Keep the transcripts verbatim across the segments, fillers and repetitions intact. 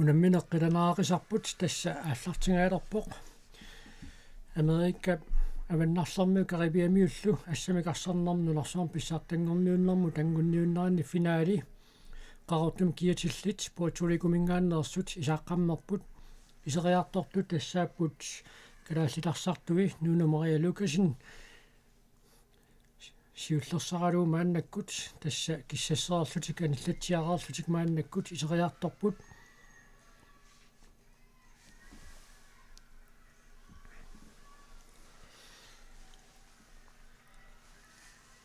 Unammineq qilanaaqisarput tassa aallartingaalerpoq. Amerikap avannarlermiut Caribbiamiullu assamik arsarnermut nunarsuarmi pissartanngorniunnermut tanngunniunneranni finaali. Qaqortumi kiatillit Puerto Ricominngaanneersut isaaqqammerput. Iseriartortut tassaapput kalaallit arsartui Nuno Maria Lukassen siullersaralugu maannakkut, tassa kissassereerlutik anillatsiareerlutik maannakkut iseriartorput.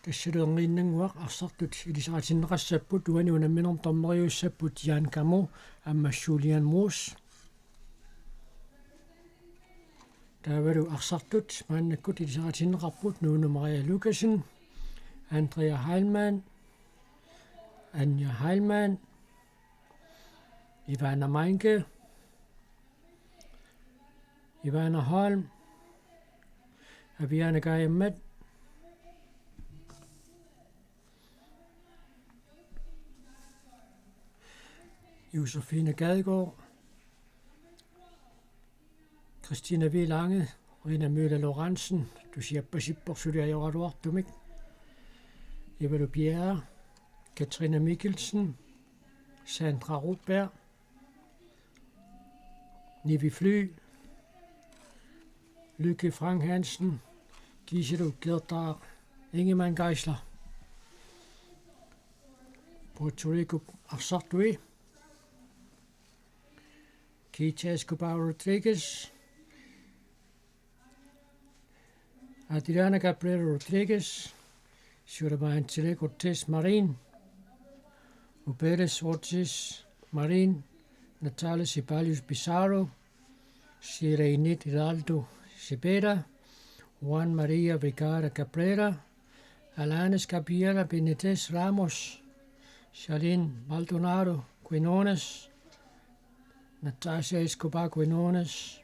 Tassalu erniinnannguaq arsartut ilisaritinneqassapput, uani unamminermi dommeriussapput Jan Kamo aamma Julian Moos. Taavalu arsartut maannakkut ilisaritinneqarput Nuno Maria Lukassen, Andrea Heilmann, Anja Heilmann, Ivana Meinke, Ivana Holm, Aviana Kajammet, Josefine Gadegaard, Christina V. Lange, Rina Møller Lorentzen, tusiappasippoq suli ajoraluartumik, Eva Lupierre, Katrine Mikkelsen, Sandra Rudberg, Nivi Fly, Lykke Frank Hansen, Giselu Gerda Ingemann Geisler. Puerto Rico arsartui, Kita Escobar Rodriguez, Adriana Cabrera Rodriguez, Shuraba Angele Cortez Marin, Ubeles Ortiz Marin, Natalia Ceballos Pizarro, Sheila Init Hiraldo Cepeda, Juan Maria Vergara Cabrera, Alanis Gabriela Benitez Ramos, Charlene Maldonado Quinones, Natasha Escobar Quinones,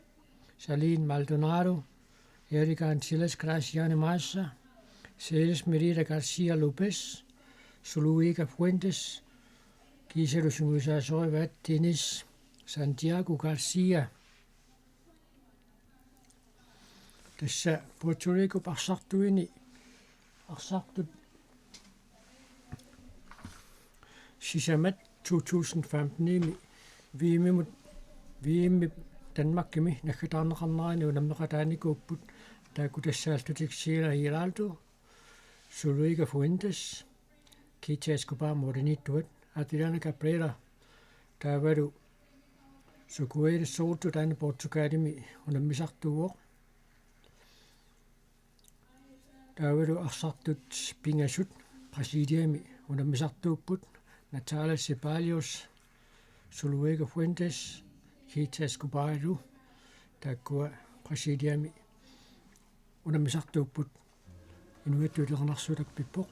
Charlene Maldonado, Erika Angeles Graciani Massa, Ceres Merida Garcia Lopez, Suluiga Fuentes, Giselu Sumuisa Soivat Dennis, Santiago Garcia. Tassa Puerto Ricop arsartuini, arsartut sisamat to tusind femten-imi V M-imut, V M-ip Danmarkimi naggataarneqarnerani unammeqataanikuupput, taakku tassaallutik Sheila Hiraldo, Suluiga Fuentes, Kita Escobar Morenituat, Adriana Cabrera, taavalu Sukuere Soto, taanna Portugalimi unammisartuuvoq. Taavalu arsartut pingasut Brasiliami unammisartuupput, Natalia Ceballos, Suluiga Fuentes, Kita Escobar-lu, taakkua Brasiliami unammisartuupput. Inuiattut iliornarsuutappippoq.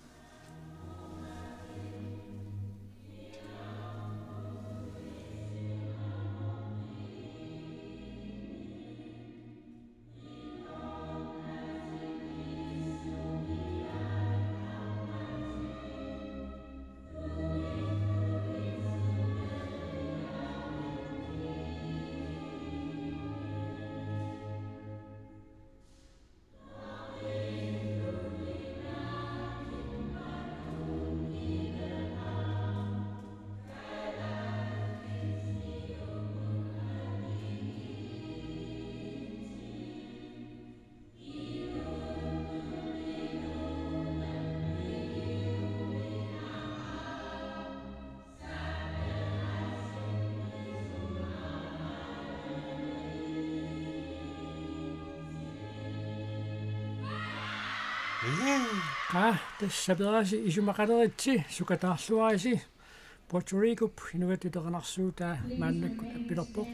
Aa, tassa perasi isumaqaleritsi, sukataarluarisi. Puerto Ricop inuiattut iliornarsuutaa maannakkut appilerpoq.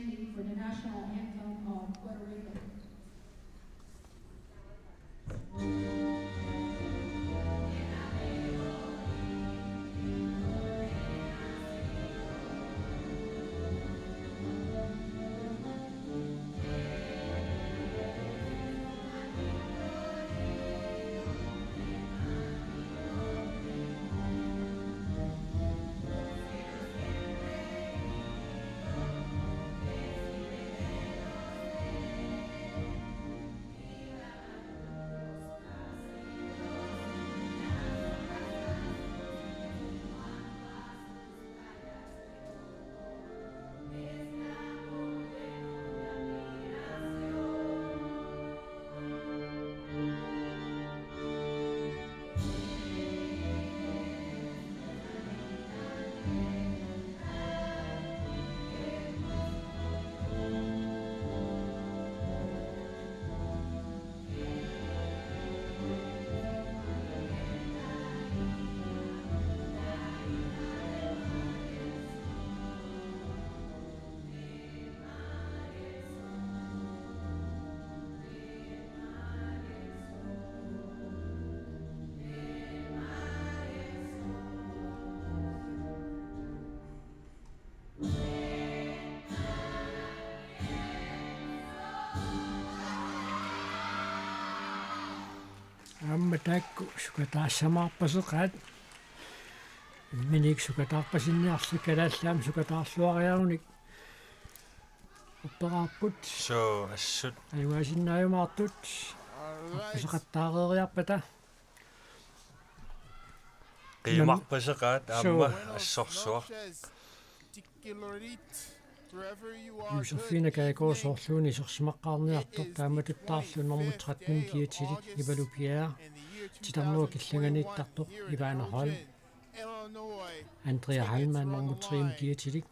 Aamma taakku sukataassamaarpaseqaat. Imminik sukataarpasinniarlugit kalaallit aamma sukataarluariarunik upperaarput. Soo, assut. Ajugaasinnaajumaartut. All right. Arpaseqattaareeriarpata. Qiimarpaseqaat aamma assorsuaq. Josefina Kajko soorluuna isersimaqqaarniartoq, taamatuttaarlu nummer tretten kiatilik Ivalu Pierre, titarnerup killinganiittartoq Ivana Holm, Andrea Heilmann nummer tre kiatilik.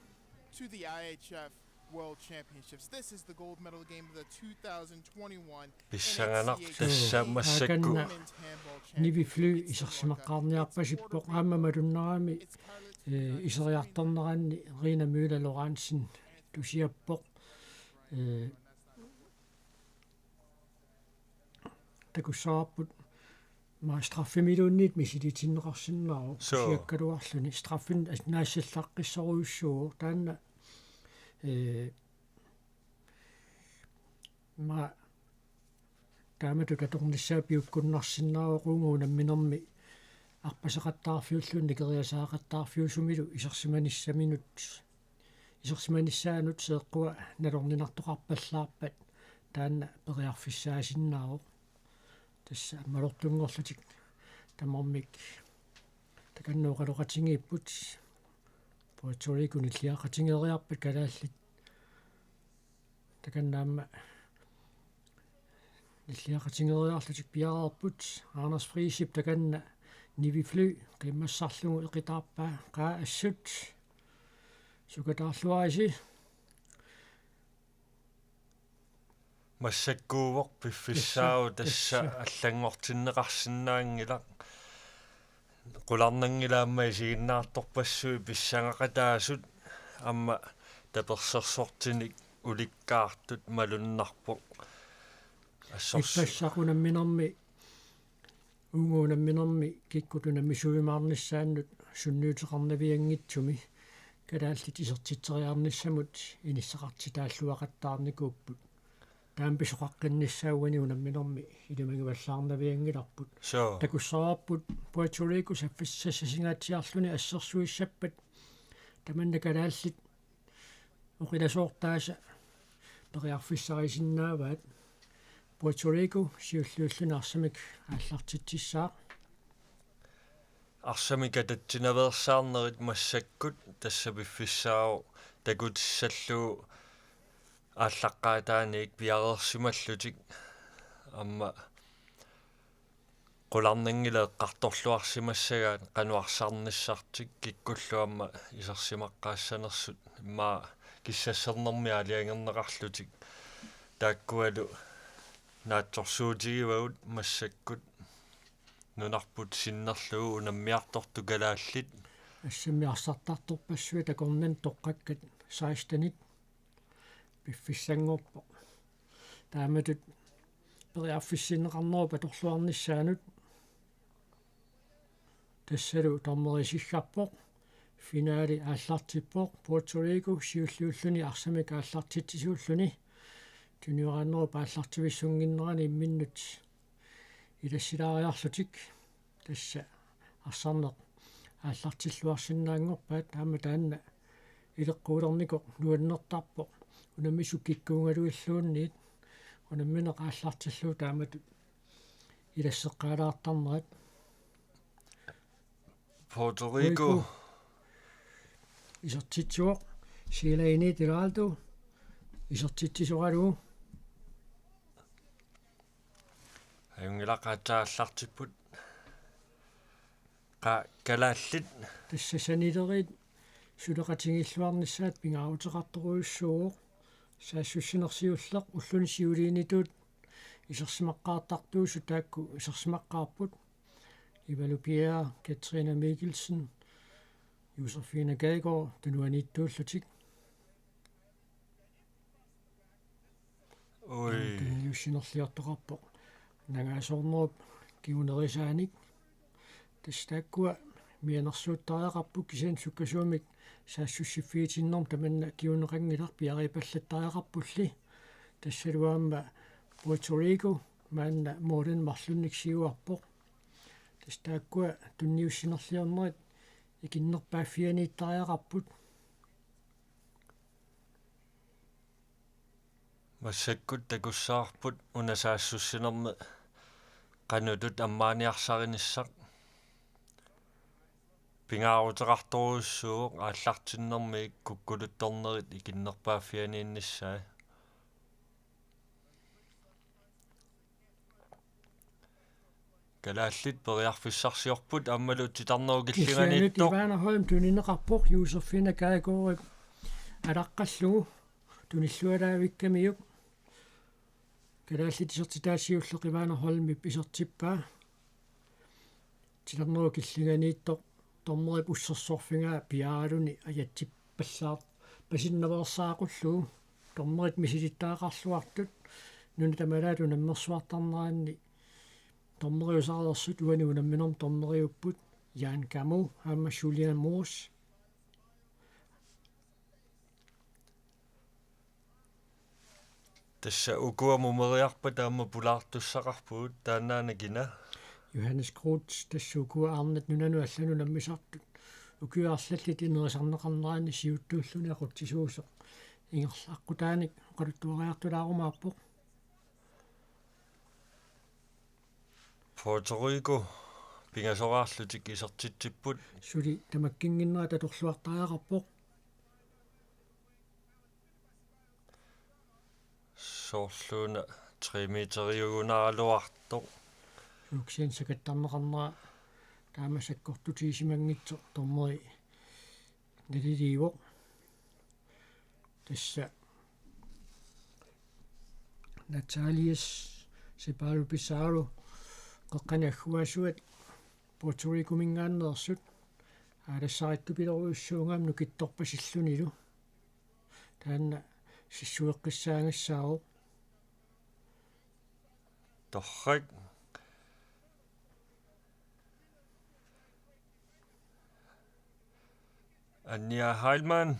To the I H F World Championships. This is the gold medal game of the two thousand twenty-one Pissanganaq N H C A tassa massakkut. Women's Handball Nivi Fly Championships. Isersimaqqaarniarpasippoq aamma malunnarami, eh, iseriartorneranni Rina Møller Lorentzen tusiappoq. Eh, takussavarput aamma straffemiluunniit misiliitinneqarsinnaavoq. Soo. Tusiakkaluarluni straffit as-, naassallaqqissorujussuuvoq taanna, eh, aamma taamatut atornissaa piukkunnarsinnaavoq uunga unamminermi arpaseqattaarfiulluunniit nikeriasaaqattaarfiusumilu isersimanissaminut, isersimanissaanut seeqqua nalorninartoqarpallaarpat taanna periarfissaasinnaavoq. Tassa malortunngorlutik tamarmik takanna oqaloqatigiipput. Puerto Rico nilliaqatigeeriarpat kalaallit takanna aamma nilliaqatigeeriarlutik piareerput. Anders Friisip takanna Nivi Fly qiimmassarlugu eqitaarpaa, qaa assut. Sukataarluarisi. Massakkuuvoq piffissaavoq tassa, tassa, tassa allanngortinneqarsinnaanngilaq. Qularnanngilaq aamma isiginnaartorpassuit pissangaqataasut aamma tapersersortinik ulikkaartut malunnarpoq. Assors- Ippassaq unamminermi, uunga unamminermi kikkut unammisuujumaarnissaannut sunniuteqarnavianngitsumi kalaallit isertitseriarnissamut inissaqartitaalluaqattaarnikuupput. Taama pisoqaqqinnissaa uani unamminermi ilimagivallaarnavianngilarput. Soo. Takussavarput Puerto Rico saffis-, sassasingaatsiarluni assersuissappat tamanna kalaallit oqilasoortaasa periarfissarisinnaavaat. Puerto Rico siulliulluni arsamik aallartitsissaaq. Arsamik atatsinaveersaarnerit massakkut tassa piffissaavoq takutissallugu aallaqqaataaniit piareersimallutik aamma qularnanngilaq eqqartorluarsimassagaat qanoq arsarnissartik kikkullu aamma isersimaqqaassanersut immaqa kissassernermi aalajangerneqarlutik. Taakkualu naatsorsuutigivagut massakkut nunarput sinnerlugu unammiartortut kalaallit. Assammi arsartartorpassuit akornanni toqqakkat sekstenit piffissanngorpoq. Taamatut periarfissinneqarnerup atorluarnissaanut. Tassalu dommerisigarput. Finaali aallartippoq. Puerto Rico siulliulluni arsamik aallartitsisuulluni. Tunioraannerup aallartivissunnginnerani imminnut ilassilaariarlutik. Tassa arsarneq aallartilluarsinnaanngorpaat aamma taanna ileqquulernikoq nuannertarpoq. Unammisut kikkuugaluilluunniit unammineq aallartillugu taamatut ilasseqqaalaartarnerat. Puerto Rico. Rico. Isertitsivoq. Silaini Tilalto. Isertitsisoralugu. Ajunngilaq aatsaat aallartipput. Qaa, kalaallit. Tassa sanileriit suleqatigiilluarnissaat pingaaruteqartorujussuuvoq. Saassussineq siulleq ulluni siuliinitut isersimaqqaartartuusut taakku isersimaqqaarput. Ivalu Pierre, Katrine Mikkelsen, Josefina Gadegaard, tunuaniittuullutik. Ui. Tunniussinerliortoqarpoq nangaasoornerup kingunerisaanik. Tassa taakkua mianersuuttariaqarput kisianni sukkasuumik saassussiffigitinnermut tamanna kinguneqanngilaq piareerpallattariaqarpulli. Tassalu aamma Puerto Rico maanna målini marlunnik siuarpoq. Tassa taakkua tunniussinerliornerit ikinnerpaaffianiittariaqarput. Massakkut takussavarput una saassussinermi qanutut ammaaniarsarinissaq. Pingaaruteqartorujussuuvoq aallartinnermi kukkuluttornerit ikinnerpaaffianiinnissaat. Kalaallit periarfissarsiorput aammalu titarnerup killingani. Kisianni Ivana Holm tunineqarpoq Josefine Kajgaardip alaqqallugu tunillualaavikkamiuk. Kalaallit isertitat siulleq Ivana Holmip isertippaa. Titarnerup killinganiittoq dommerip ussersorfigaa piaaraluni ajatsippallaarpasinnaveersaaqullugu dommerit misilittagaqarluartut nunat tamalaat unammersuartarneranni dommeriusareersut uani unamminermi dommeriupput Jan Camus aamma Julian Moos. Tassa ukua mumeriarpat aamma pulaartussaqarpugut taannaanakina. Johannes Groth, tassa ukua arnat nunanut allanut unammisartut ukiut arlallit inerisarneqarnerani siuttuulluni aqutsisuusoq ingerlaqqutaanik oqaluttuariartulaarumaarpoq. Puerto Rico pingasoraarlutik isertitsipput. Suli tamakkinnginnerat atorluartariaqarpoq. Soorluuna tre meteriugunaraluartoq. Suuksian sakattarneqarnera taama sakkortutigisimannginnittoq dommeri naliliivoq. Tassa Natalias Cepalo Pizarro qeqqani agguaasuat Puerto Ricominngaanneersut aalassarittupilorujussuugamik nukittorpasillunilu. Taanna sissueqqissaagassaavoq. Torrak. Anja Heilmann.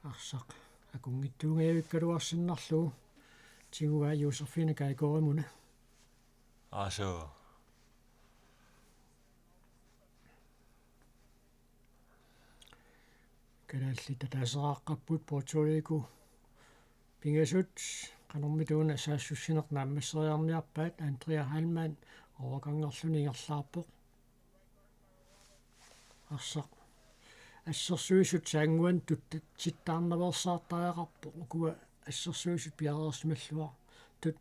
Arsaq akunngitsuugajavikkaluarsinnarlugu tiguaa Josefine Kajgaardimuna. Aaso. Kalaallit ataaseraqqapput Puerto Rico pingasut qanormitaana saassussineq naammasseriarniarpaat. Andrea Heilmann overgangerluni ingerlaarpoq. Arsaq assersuisut saannguanut tuttatsittaarnaveersaartariaqarpoq ukua assersuisut piareersimalluartut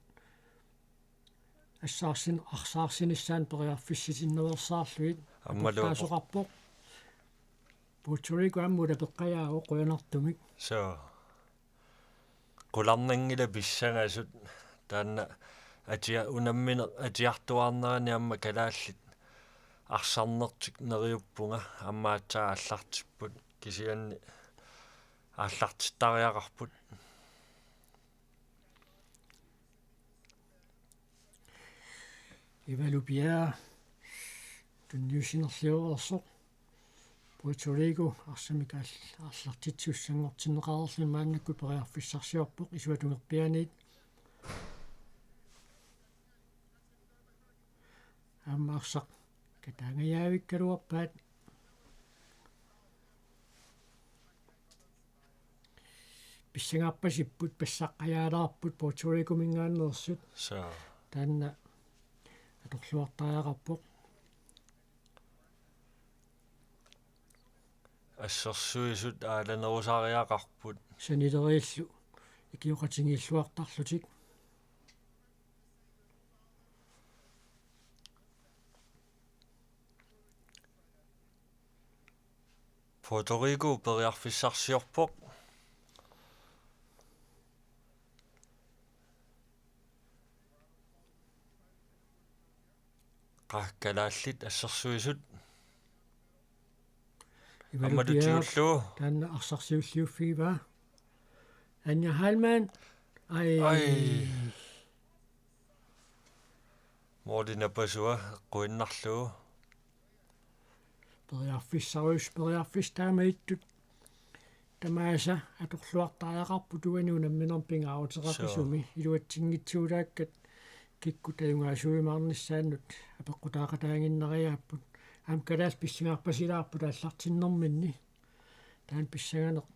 assaarsin-, arsaarsinissaannut periarfissisinnaveersaarlugit. Aammalu atortaasoqarpoq. Puerto Rico aamma ulapeqqajaavoq qujanartumik. Soo. Qularnanngilaq pissangasut taanna atia-, unammineq atiartuaarnerani aamma kalaallit arsarnertik neriuppunga aamma aatsaat aallartipput kisianni aallartittariaqarput. Ivalu Piaa tunniussinerlioreersoq. Puerto Rico arsamik aal-, aallartitsussanngortinneqareerluni maannakkut periarfissarsiorpoq isuata tungerpiaaniit. Aamma arsaq kataangajaavikkaluarpaat. Pissangarpasipput passaqqajaalaarput Puerto Ricominngaanneersut. Soo. Taanna atorluartariaqarpoq. Assersuisut aalanerusariaqarput. Sanileriillu ikioqatigiilluartarlutik. Puerto Rico periarfissarsiorpoq. Qaa kalaallit assersuisut. Ivalu Piaa aammalu tiullu. Taanna arsaq siulliuffigivaa. Anja Heilmann. Ai. Ai. Målip napasua eqquinnarlugu. Periarfissarus-, periarfissaq taama ittut. Tamaasa atorluartariaqarput uani unamminermi pingaaruteqaqisumi. Soo. Iluatsinngitsuulaakkat kikkut ajugaasuujumaarnissaannut apeqqutaaqataaginnariaapput. Aamma kalaallit pissangarpasilaarput aallartinnerminni. Taanna pissanganeq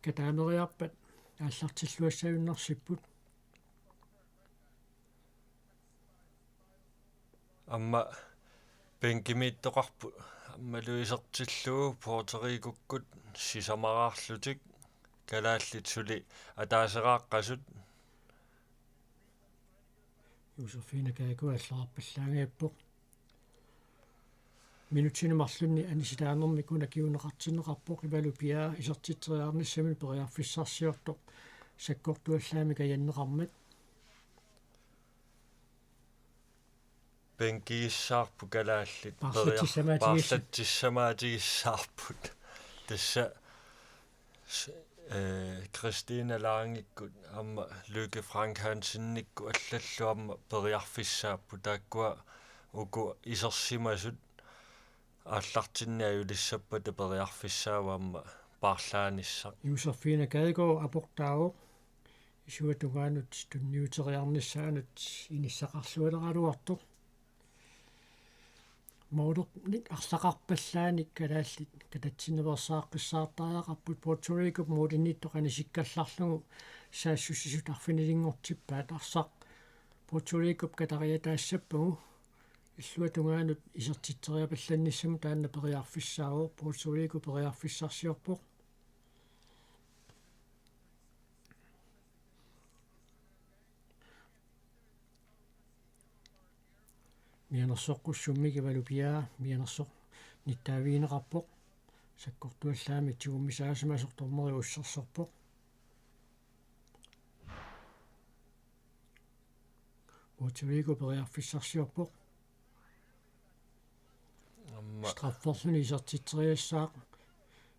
kataameriarpat aallartilluassajunnersipput. Aamma bænkimiittoqarput aammalu isertillugu Puerto Ricokkut sisamaraarlutik, kalaallit suli ataaseraaqqasut. Josefine Kajko allaqarpallaanngippoq. Minutsini marlunni anisitaanermik una kinguneqartinneqarpoq, Ivalu Piaa isertitseriarnissaminut periarfissarsiortoq sakkortuallaamik ajanneqarmat. Bænkigissaarput kalaallit. Paarlatsissamaatigiss-, paarlatsissamaatigissaarput. Tassa s-, eh, Christine Langekkut aamma Lykke Frank Hansenikkut allallu aamma periarfissaapput, taakkua uku isersimasut aallartinneq ajulissappata periarfissaavoq aamma paarlaanissaq. Josefine Kajko aportaavoq isuata tungaanut tunniuteriarnissaanut inissaqarlualeraluartoq. Målernik arsaqarpallaannik kalaallit katatsinniveersaaqqissaartariaqarput, Puerto Ricop måliniittoq anisikkallarlugu saassussisut arfinilinngortippaat. Arsaq Puerto Ricop katariataassappagu. Illuatungaanut isertitseriapallannissamut taanna periarfissaavoq, Puerto Rico periarfissarsiorpoq. Mianersoqqussummik Ivalu Piaa mianersoq nittaavigineqarpoq. Sakkortuallaamik tigummisaasimasoq dommeri ussersorpoq. Puerto Rico periarfissarsiorpoq. Aamma strafferluni isertitseriassaaq.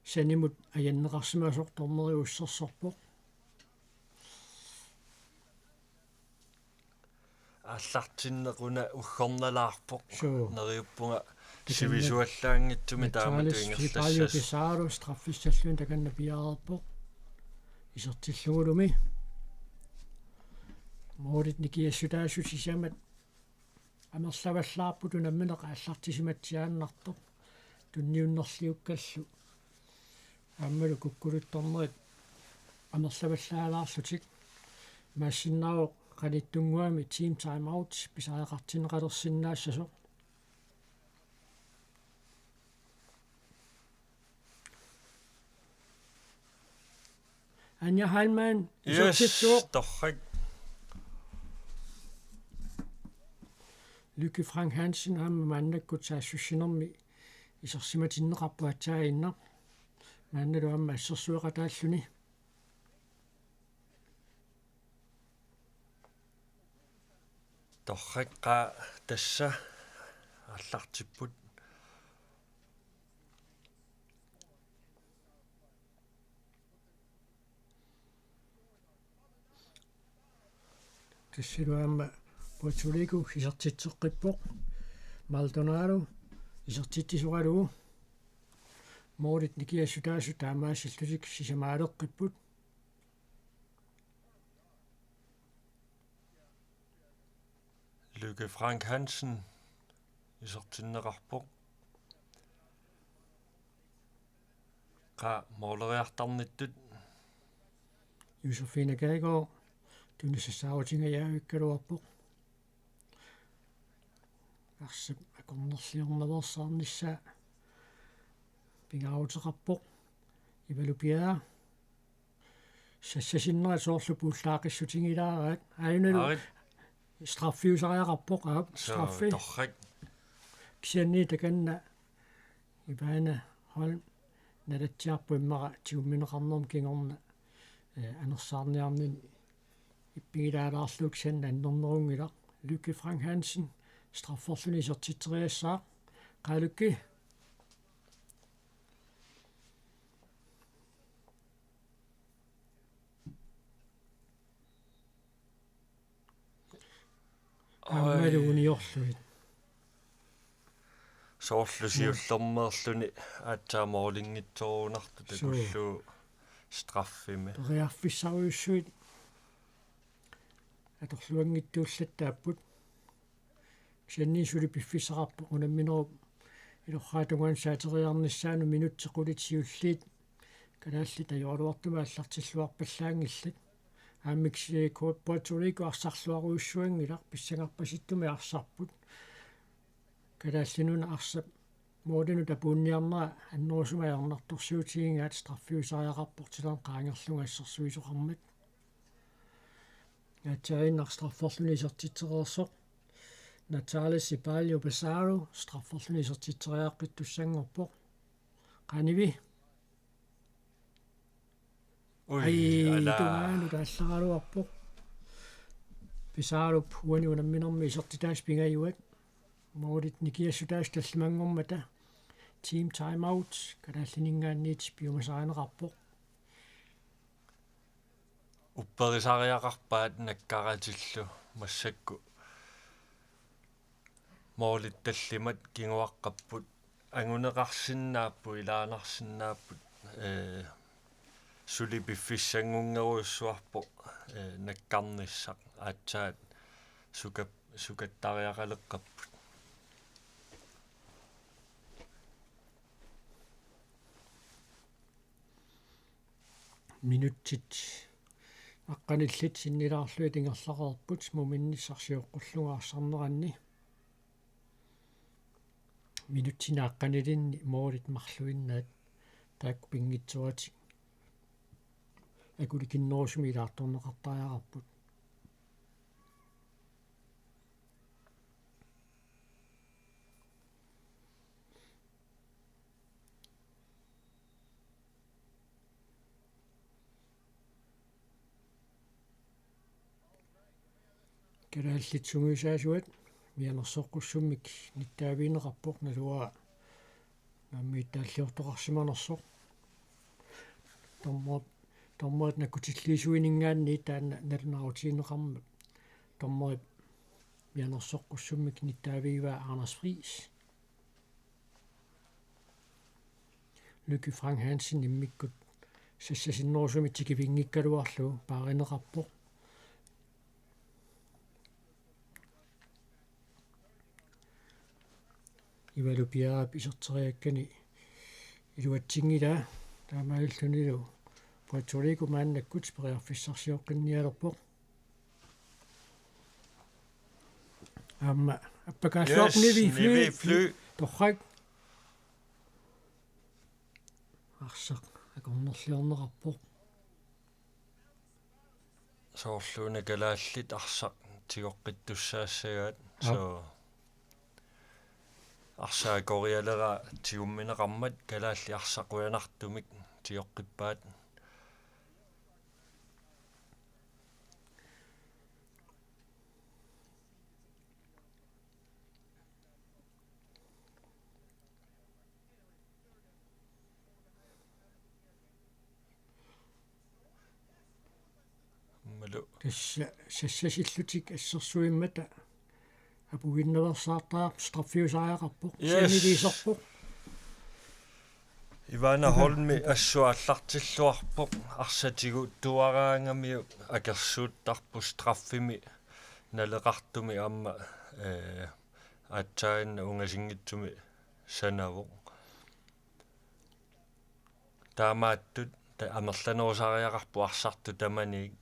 Sanimut ajanneqarsimasoq dommeri ussersorpoq. Aallartinneq una uggornalaarpoq. Suu. Neriuppunga sivisuallaanngitsumik taamatut ingerlassasoq. Pizarro straffissalluni takanna piareerpoq. Isertillugulumi. Målit nikiassutaasut sisamat amerlavallaarput unammineq aallartisimatsiaannartoq. Tunniunnerliukkallu aammalu kukkuluttornerit amerlavallaalaarlutik. Imaassinnaavoq qanittunnguami team timeout pisariaqartinneqalersinnaassasoq. Anja Heilmann, yes, isertitsuuvoq. Torrak. Lykke Frank Hansen aamma maannakkut saassussinermi isersimatinneqarpoq aatsaannguaq. Maannalu aamma assersueqataalluni. Torrak, qaa tassa aallartipput. Tassani aamma Puerto Rico isertitseqqippoq. Maldonado isertitsisoralugu. Målit nikiassutaasut taamaasillutik sisamaaleqqipput. Lykke Frank Hansen isertinneqarpoq. Qaa måleriartarnittut. Josefine Kajko tunissassaarutigigaluarpoq. Arsap akornerliornaveersaarnissaa pingaaruteqarpoq. Ivalu Piaa. Sassasinnerat soorlu puullaaqissutigilaaraat. Aajuna. Aarit. Straffiusariaqarpoq, aap, soo, straffi. Torrak. Kisianni takanna Ivana Holm nalatsiarpoq immaqa tigummineqarnermut kingorna, eh, anersaarniarnini ippigilaalaarlugu kisianni annernerunngilaq. Lykke Frank Hansen strafferluni isertitseriassaaq. Qaa Lykke. Aammalu uniorlugit. Soorlu siullermeerluni aatsaat målinngitsoorunartoq. Suu. Takullugu straffimi. Periarfissarujussuit atorluanngitsuullattaapput. Kisianni suli piffissaqarpoq unamminerup ilorraap tungaanut saateriarnissaanut minutsit qulit siulliit kalaallit ajoraluartumik aallartilluarpallaanngillat. Aammiksi Puerto Rico arsarluarujussuanngilaq, pissangarpasittumik arsarput. Kalaallit Nunaat arsap målinut apuunniarnera annerusumik ajornartorsiutigigaat straffiusariaqarpoq tilanne qaangerlugu assersuisoqarmat. Aatsaannaq strafferluni isertitsereersoq Natalia Ceballos Pizarro strafferluni isertitseriaqqittussanngorpoq. Qanivi. Ui, ai, ala. Tungaanut aallaraluarpoq. Pizarrop uani unamminermi isertitaasut pingajuat. Målit nikiassutaasut tallimanngormata. Team timeout, kalaallininngaanniit piumasarineqarpoq. Upperisariaqarpaat nakkaratillu massakkut. Målit tallimat kinguaqqapput. Anguneqarsinnaapput, ilaanarsinnaapput, ee, suli piffissanngunngerujussuarpoq, ee, nakkarnissaq aatsaat suka-, sukattariaqaleqqapput. Minutsit aqqanillit sinnilaarlugit ingerlareerput muminnissaq sioqqullugu arsarneranni. Minutsini aqqanilinni målit marluinnaat taakku pinngitsooratik akulikinnerusumik ilaartorneqartariaqarput. Kalaallit sungiusaasuat mianersoqqussummik nittaavigineqarpoq, naluara naammagittaalliortoqarsimanersoq. Dommer-, dommerit nakkutilliisuininngaanniit taanna nalunaarutigineqarmat dommerip mianersoqqussummik nittaavigivaa Anders Friis. Lykke Frank Hansen immikkut sassasinnerusumik tikivinngikkaluarlugu paarineqarpoq. Ivalu Piarap iserteriakkani iluatsinngilaa, taamaalillunilu Puerto Rico maannakkut periarfissarsioqqinnialerpoq. Aamma appakaalluarpoq. Yes, Nivi Fly. Nivi Fly. Torrak. Arsaq akornerliorneqarpoq. Soorluuna kalaallit arsaq tigoqqittussaassagaat. Aap. So arsaq akorialeraa tigummineqarmat kalaallit arsaq qujanartumik tigoqqippaat. Aammalu. Tassa sassasillutik assersuimmata apuginnaveersaartariaqarpoq, straffiusariaqarpoq. Yes. Saniliisorpoq. Ivana Holmi assut aallartilluarpoq, arsaq tiguttuaraangamiuk akersuuttarpoq straffimi naleqartumik aamma, ee, aatsaannguaq ungasinngitsumik sanavoq. Taamaattut ta-, amerlanerusariaqarpoq arsartut tamanit.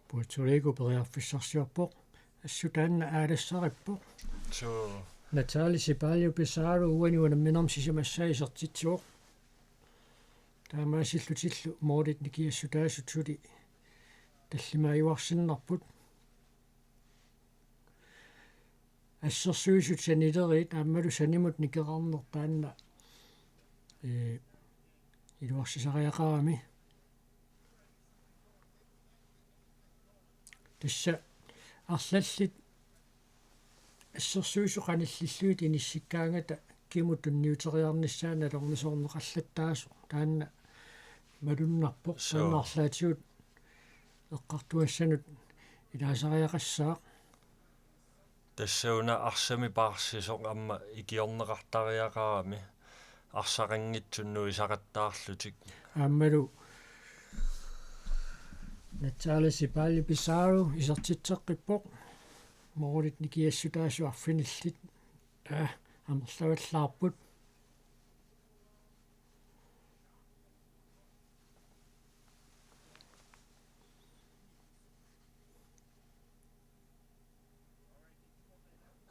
Puerto Rico periarfissarsiorpoq. Assut taanna aalassarippoq. Suu. Natalia Ceballos Pizarro uani unamminermi sisamassaa isertitsivoq. Taamaasillutillu målit nikiassutaasut suli tallimaajuarsinnarput. Assersuisut sanileriit aammalu sanimut nikerarneq taanna, ee, iluarsisariaqarami. Tassa arlallit assersuisut qanillillugit inissikkaangata kimut tunniuteriarnissaanut nalornisoorneqallattaasoq taanna malunnarpoq. Suu. Taanna arlaatigut eqqartugassanut ilaasariaqassaaq. Tassa una arsami paarsisoq aamma ikiorneqartariaqarami. arsaqanngitsut nuisaqattaarlutik. Aammalu Natalia Cibalo Pizarro isertitseqqippoq. Målit nikiassutaasut arfinillit, aa, amerlavallaarput.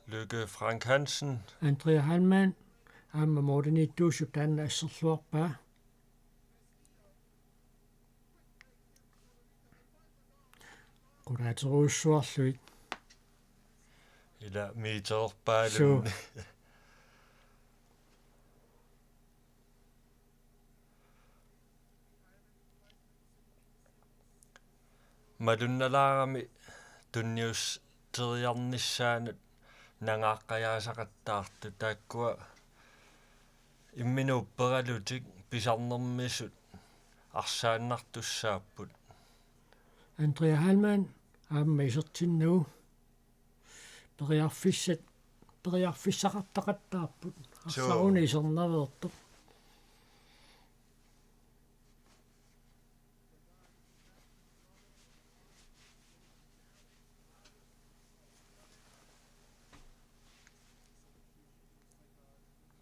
Lykke Frank Hansen. Andrea Heilmann aamma målimiittuusoq taanna asserluarpaa. Qulaaterujussuarlugit. Ila metererpaalunni. Suu. Malunnalaarami tunniusseriarnissaanut nangaaqqajaasaqattaartut, taakkua imminut upperalutik pisarnermisut arsaannartussaapput. Andrea Heilmann aamma isertinnagu. Periarfissat, periarfissaqartaqattaarput. Suu. Arsaq una isernaveertoq.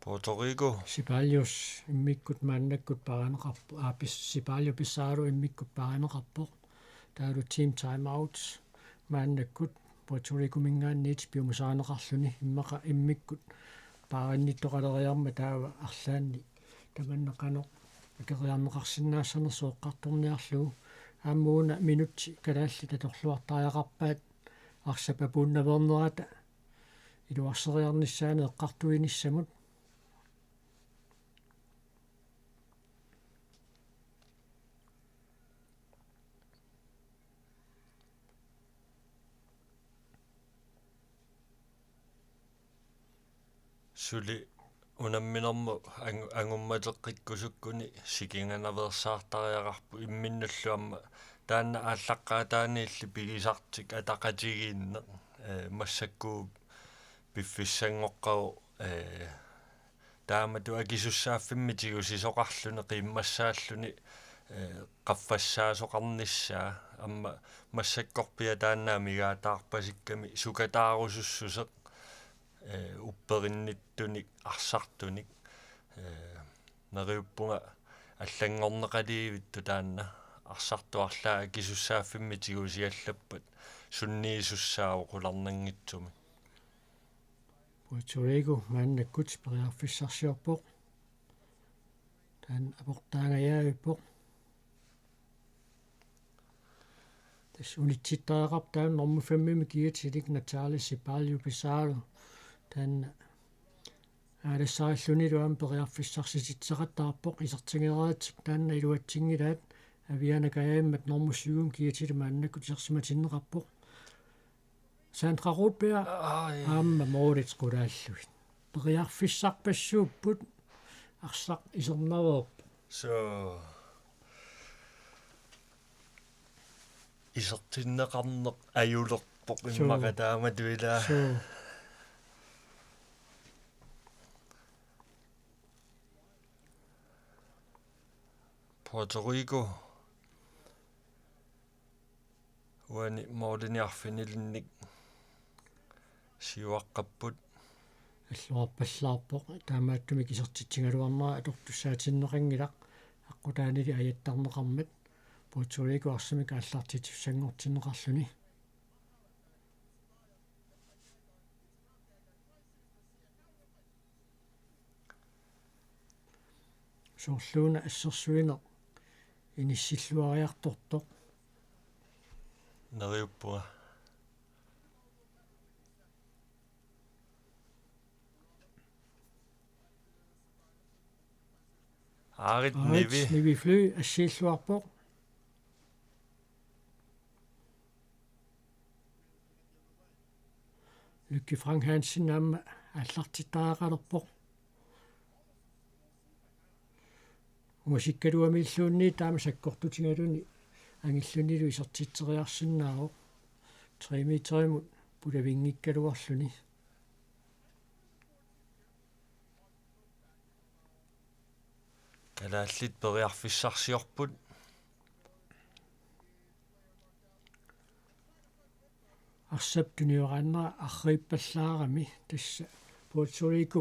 Puerto Rico. Ceballos immikkut maannakkut paarineqarpoq. Aa, Pis-, Ceballos Pizarro immikkut paarineqarpoq. Taavalu team timeout maannakkut Puerto Ricominngaanniit piumasarineqarluni, immaqa immikkut paarinnittoqaleriarmat taava arlaanni tamanna qanoq akeriarneqarsinnaassanersoq eqqartorniarlugu. Aamma una minutsit kalaallit atorluartariaqarpaat arsap apuunnaveernerata iluarseriarnissaanik eqqartuinissamut. Suli unamminermut angu-, angummateqqikkusukkuni sikinganaveersaartariaqarpoq imminnullu aamma taanna aallaqqaataaniilli pigisartik ataqatigiinneq, ee, massakkut piffissanngoqqavoq, ee, taamatut akisussaaffimmi tigusisoqarluni qiimmassaalluni, ee, qaffassaasoqarnissaa, aamma massakkorpiaq taanna amigaataarpasikkami sukataarusussuseq, ee, upperinnittunik arsartunik, ee, neriuppunga allanngorneqaliivittut taanna arsartut arlaat akisussaaffimmi tigusiallappat sunniisussaavoq qularnanngitsumik. Puerto Rico maannakkut periarfissarsiorpoq. Taanna aportaangajaavippoq. Tassa unitsittariaqarpoq taanna normu femmimi kiatilik Natalia Cibalo Pizarro. Taanna aalassarillunilu aamma periarfissarsititseqattaarpoq, isertingereeratsigit taanna iluatsinngilaat. Aviana Kajaammat normu syvimi kiatilik maannakkut isersimatinneqarpoq. Sandra Rudberg. Ai. Aamma målit qulaallugit. Periarfissarpassuupput, arsaq isernaveerpoq. Suu. Isertinneqarneq ajulerpoq. Suu. Immaqa taamatut ilaa. Suu. Puerto Rico. Uani målini arfinilinnik siuaqqapput. Alluarpallaarpoq, taamaattumik isertitsigaluarnera atortussaatinneqanngilaq, aqqutaanili ajattarneqarmat, Puerto Rico arsamik aallartitsisussanngortinneqarluni. Soorluuna assersuineq inissilluariartortoq. Neriuppunga. Aarit Aarit Nivi. Nivi Fly assiilluarpoq. Lykke Frank Hansen aamma aallartittariaqalerpoq. Ungasikkaluamiilluunniit taama sakkortutigaluni angillunilu isertitseriarsinnaavoq. Tre meterimut pulavinngikkaluarluni. Kalaallit periarfissarsiorput. Arsap tunioraannera arriippallaarami tassa Puerto Rico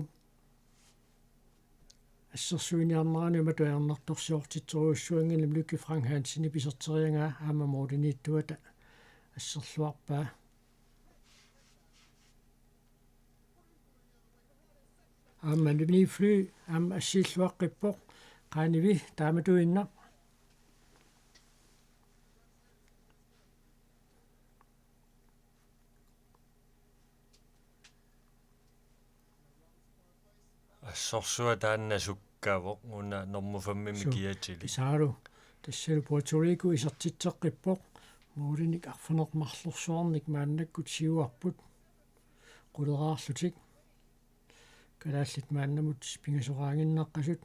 assersuiniarnerani imatut ajornartorsiortitserujussuanngilaq Lykke Frank Hansenip iserteriagaa aamma målimiittuata asserluarpaa. Aamma Lykke Fly aamma assiilluaqqippoq qaanivi taamatuinnaq. Assorsuaq taanna sukkavoq una normu femmimi Su-, kiatili. Isaalu. Tassalu Puerto Rico isertitseqqippoq. Målinik arfineq-marlorsuarnik maannakkut siuarput. Quleraarlutik. Kalaallit maannamut pingasoqaaginnaqqasut.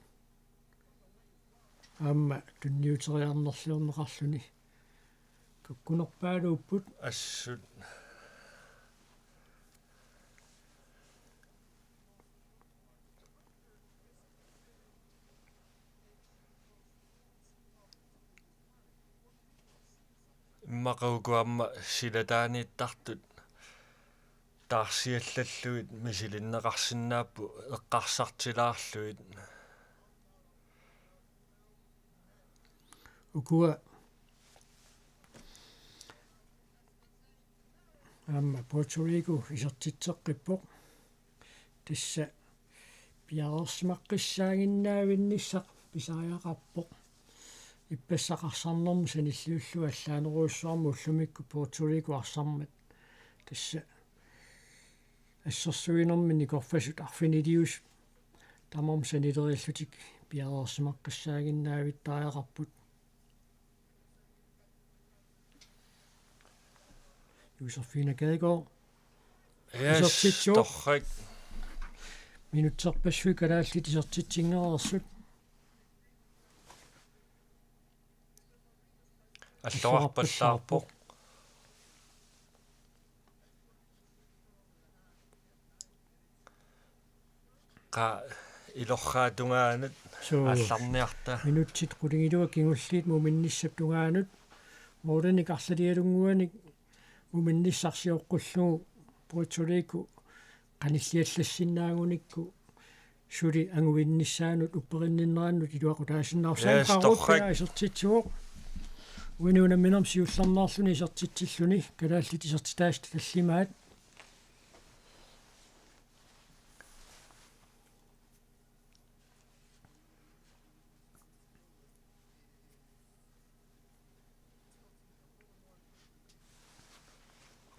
Aamma tunniuteriarnerliorneqarluni. Kukkunerpaaluupput. Assut. Immaqa uku aamma silataaniittartut taarsiallallugit misilinneqarsinnaapput eqqarsartilaarlugit. Ukua aamma Puerto Rico isertitseqqippoq. Tassa piareersimaqqissaaginnaavinnissaq pisariaqarpoq. Ippassaq arsarnermut sanilliullugu allaanerujussuarmik ullumikkut Puerto Rico arsarmat. Tassa assersuinermi nikorfasut arfiniliusut tamarmik sanileriillutik piareersimaqqissaaginnaavittariaqarput. Josefine Gadegaard. Yes, isertitsivoq. Torrak. Minutserpassuit kalaallit isertitsinngereersut. Alluarpallaarpoq. Qaa, ilorraap tungaanut. Suu. Aallarniarta. Minutsit qulingiluat kingulliit muminnissap tungaanut. Målinik arlalialunnguanik muminnissaq sioqqullugu Puerto Rico qanilliallassinnaagunikku suli anguinnissaanut upperinninnerannut iluaqutaasinnaavoq. Yes, Sam Qaruuppiaq torrak. Isertitsivoq. Uani unamminermi siullernaarluni isertitsilluni kalaallit isertitaasut tallimaat.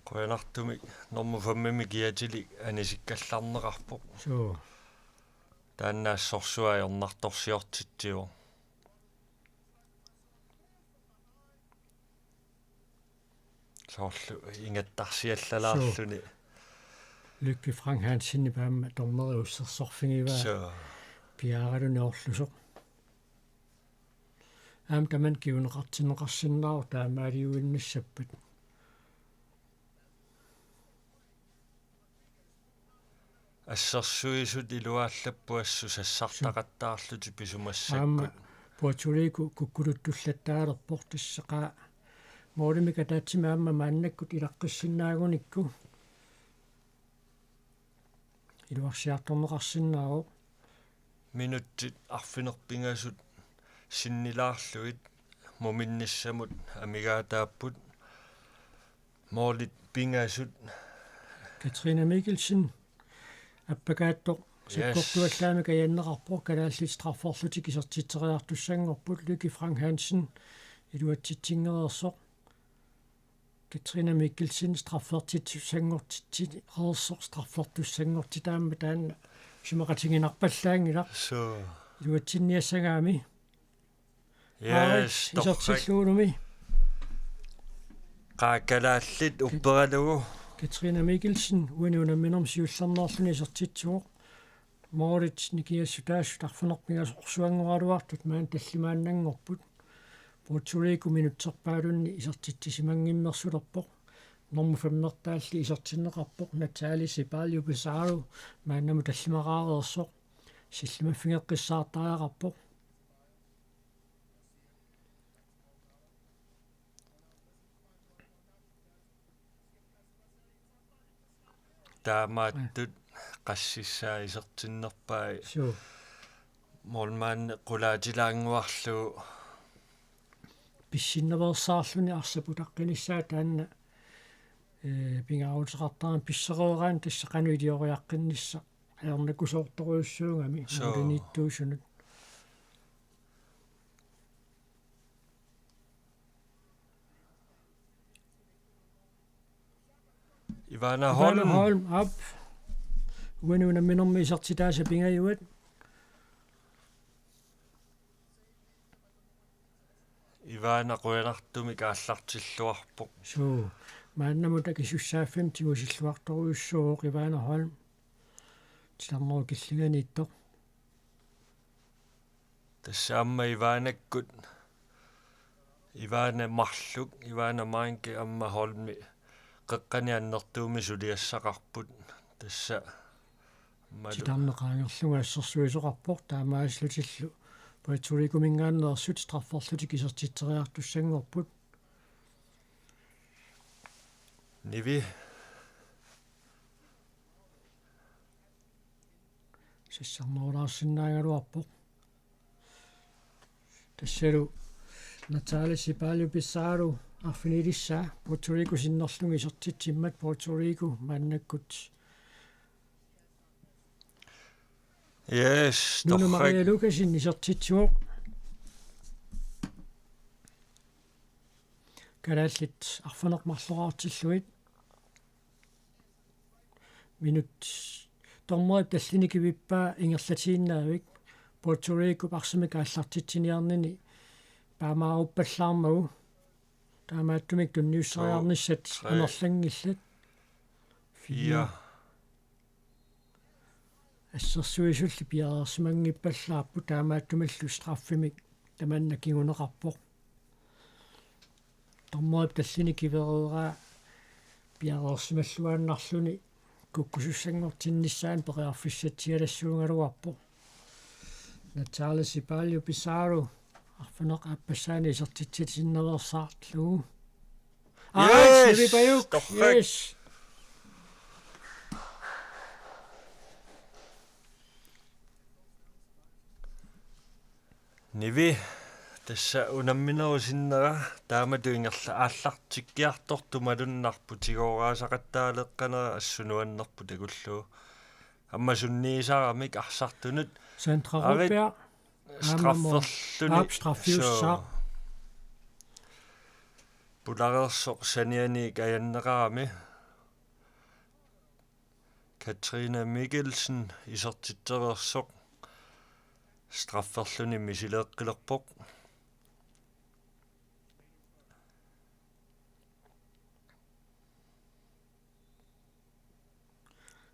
Qujanartumik normu femmimi kiatilik anisikkallarneqarpoq. Suu. Taanna assorsuaq ajornartorsiortitsivoq. Soorlu ingattarsiallalaarluni. Suu. Lykke Frank Hansenip aamma dommeri ussersorfigivaa. Suu. Piaaraluni orlusoq. Aamma tamanna kinguneqartinneqarsinnaavoq taamaaliuinnissappat. Assersuisut iluaallappuassut sassartaqattaarlutik pisumassakkut. Aamma Puerto Rico kukkuluttulattaalerpoq tassa qaa målimik ataatsimik aamma maannakkut ilaqqissinnaanngikkunikku iluarsiartorneqarsinnaavoq. Minutsit arfineq-pingasut sinnilaarlugit muminnissamut amigaataapput. Målit pingasut. Katrine Mikkelsen appakaattoq. Yes. Sakkortuallaamik ajanneqarpoq, kalaallit strafferlutik isertitseriartussanngorput, Lykke Frank Hansen iluatsitsinngereersoq. Katrine Mikkelsen straffertittussanngortitsi-, reersoq straffertussanngortitaammat taanna isumaqatiginarpallaanngilaq. Suu. Iluatsinniassagaami. Yes, Aarit, torrak. Isertillugulumi. Qaa kalaallit upperalugu. Katrine Mikkelsen, uani unamminermi siullernaarluni isertitsivoq. Målit nikingassutaasut arfineq-pingasorsuanngoraluartut maani tallimaannanngorput. Puerto Rico minutserpaalunni isertitsisimannginnersulerpoq. Normu femmertaalli isertinneqarpoq Natalie Ceballos Pizarro maannamut tallimaraareersoq. Sillimaffigeqqissaartariaqarpoq. Taamaattut qassissaa isertinnerpai. Suu. Målmandi qulaatilaannguarlugu. Pissinnaveersaarluni arsap utaqqinissaa taanna, ee, pingaaruteqartarami pissereeraanni tassa qanoq ilioriaqqinnissaq. Ajornakusoortorujussuugami. Suu. Målimiittuusunut. Ivana Holm. Ivana Holm, aap. Uani unamminermi isertitaasa pingajuat. Ivana qujanartumik aallartilluarpoq. Suu. Maannamut akisussaaffimmi tigusilluartorujussuuvoq Ivana Holm. Titarnerup killinganiittoq. Tassa aamma Ivanakkut, Ivana marluk, Ivana Meinke aamma Holmi qeqqani annertuumik suliassaqarput. Tassa aammalu. Titarneq qaangerlugu assersuisoqarpoq, taamaassillutillu Puerto Ricominngaanneersut strafferlutik isertitseriartussanngorput. Nivi. Sassarnerulaarsinnaagaluarpoq. Tassalu Natalia Sipaglio Pizarro arfinilissaa Puerto Rico sinnerlugit isertitsimmat Puerto Rico maannakkut. Yes, Nunu Maria torrak. Lukasen isertitsivoq. Kalaallit arfineq-marloraartillugit. Minut. Dommerip tallini kivippaa ingerlatiinnavik. Puerto Ricop arsamik aallartitsiniarnini taamaaruppallaarmagu. Taamaattumik tunniussariarnissat. To, tre, amerlanngillat. Fire. Fire. Assersuisulli piareersimanngippallaarput, taamaattumillu straffimik tamanna kinguneqarpoq. Dommerip tallini kivereeraa piareersimalluinnarluni kukkusussanngortinnissaanut periarfissatsialassuugaluarpoq. Natalia Sipaglio Pizarro arfineq-aappassaani isertitsisinnaveersaarlugu. Aa, yes! Nivi Pajuk. Torrak. Yes. Nivi, tassa unamminerup sinnera taamatut ingerla-, aallartikkiartortumalunnarpoq, tigooraasaqattaaleqqanera assut nuannerpoq takullugu. Aamma sunniisaramik arsartunut. Sandra arit Rupia. Strafferluni. Aap, straffiussaaq. Suu. Pulareersoq sanianiit ajanneqarami. Katrine Mikkelsen isertitsereersoq strafferluni misileeqqilerpoq.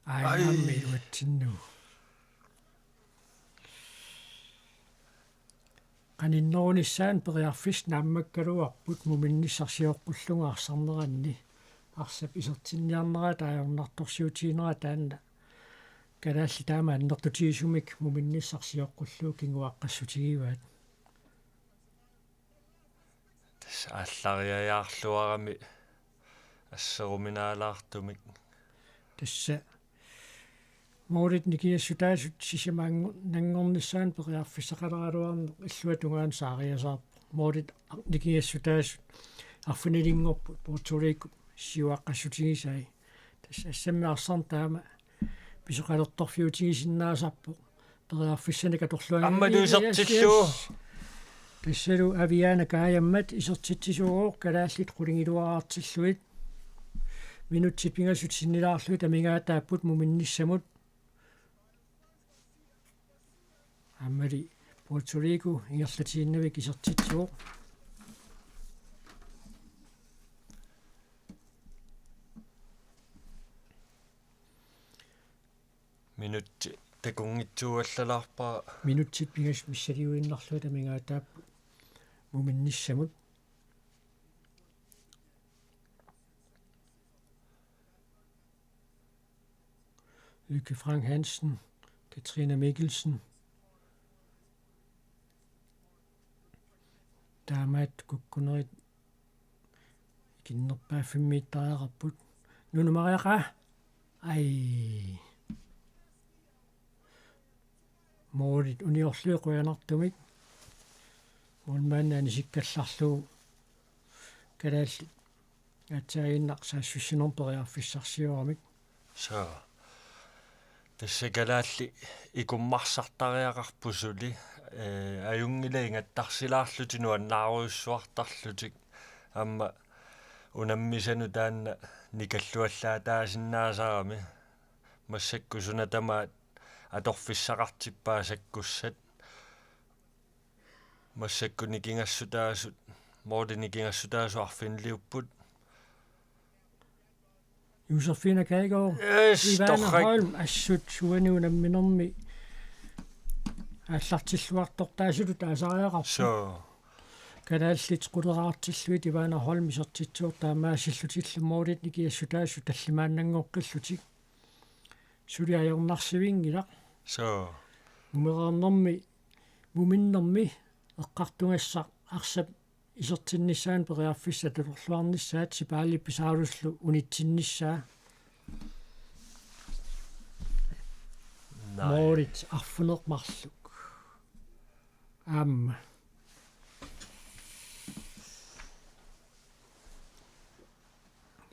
Ai, ai. Aamma iluatsinnagu. Qaninnerunissaanut periarfissat naammakkaluarput muminnissaq sioqqullugu arsarneranni. Arsap isertinniarnera taajornartorsiutiginera taanna. Kalaallit taama annertutigisumik muminnissaq sioqqullugu kinguaqqassutigivaat. Tassa aallariajaarluarami asseruminaalaartumik. Tassa. Målit nikingassutaasut sisamannanngornissaanut periarfissaqaleraluarneq illuatungaanut saariasaarpoq. Målit nikingassutaasut arfinilinngorput Puerto Rico siuaqqassutigisai. Tassa assammik arsarneq taama pisoqalertorfiutigisinnaasarpoq. Periarfissanik atorluarluni. Aamma isertitsillugu. Yes, yes. Tassalu Aviana Kajammat isertitsisuuvoq, kalaallit qulingiluaartillugit. Minutsit pingasut sinnilaarlugit amigaataapput muminnissamut. Aammali Puerto Rico ingerlatiinnavik isertitsivoq. Minutsit takunngitsuuallalaarpara. Minutsit pingasut missiliinnarlugit amigaataapput muminnissamut. Lykke Frank Hansen, Katrine Mikkelsen. Taamaattut kukkunerit ikinnerpaaffimmiittariaqarput. Nunu Maria Qa-, Ai. Målit uniorlugit qujanartumik. Målmandi anisikkallarlugu kalaallit aatsaannguaq saassussinermut periarfissarsioramik. Soo. Tassa kalaallit ikummarsartariaqarput suli, ee, ajunngilaq ingattarsilaarlutik nuannaarujussuartarlutik, aamma unammisanut taanna nikalluallaataasinnaasarami. Massakkut suna tamaat atorfissaqartippaat sakkussat. Massakkut nikingassutaasut, Målip nikingassutaasut arfiniliupput. Josefine Kajgaard, yes, Ivana torrak. Holm, assut uani unamminermi aallartilluartortaasutut taasariaqarpoq. Soo. Kalaallit quleraartillugit Ivana Holm isertitsivoq, taamaasillutillu Målip nikingassutaasut tallimaannanngoqqillutik. Suli ajornarsivinngilaq. Soo. Mumereernermi, muminnermi eqqartugassaq arsap isertinnissaanut periarfissaq atorluarnissaat, Sibali pisaarusullu unitsinnissaa. Nej. Målit arfineq-marluk. Aamma.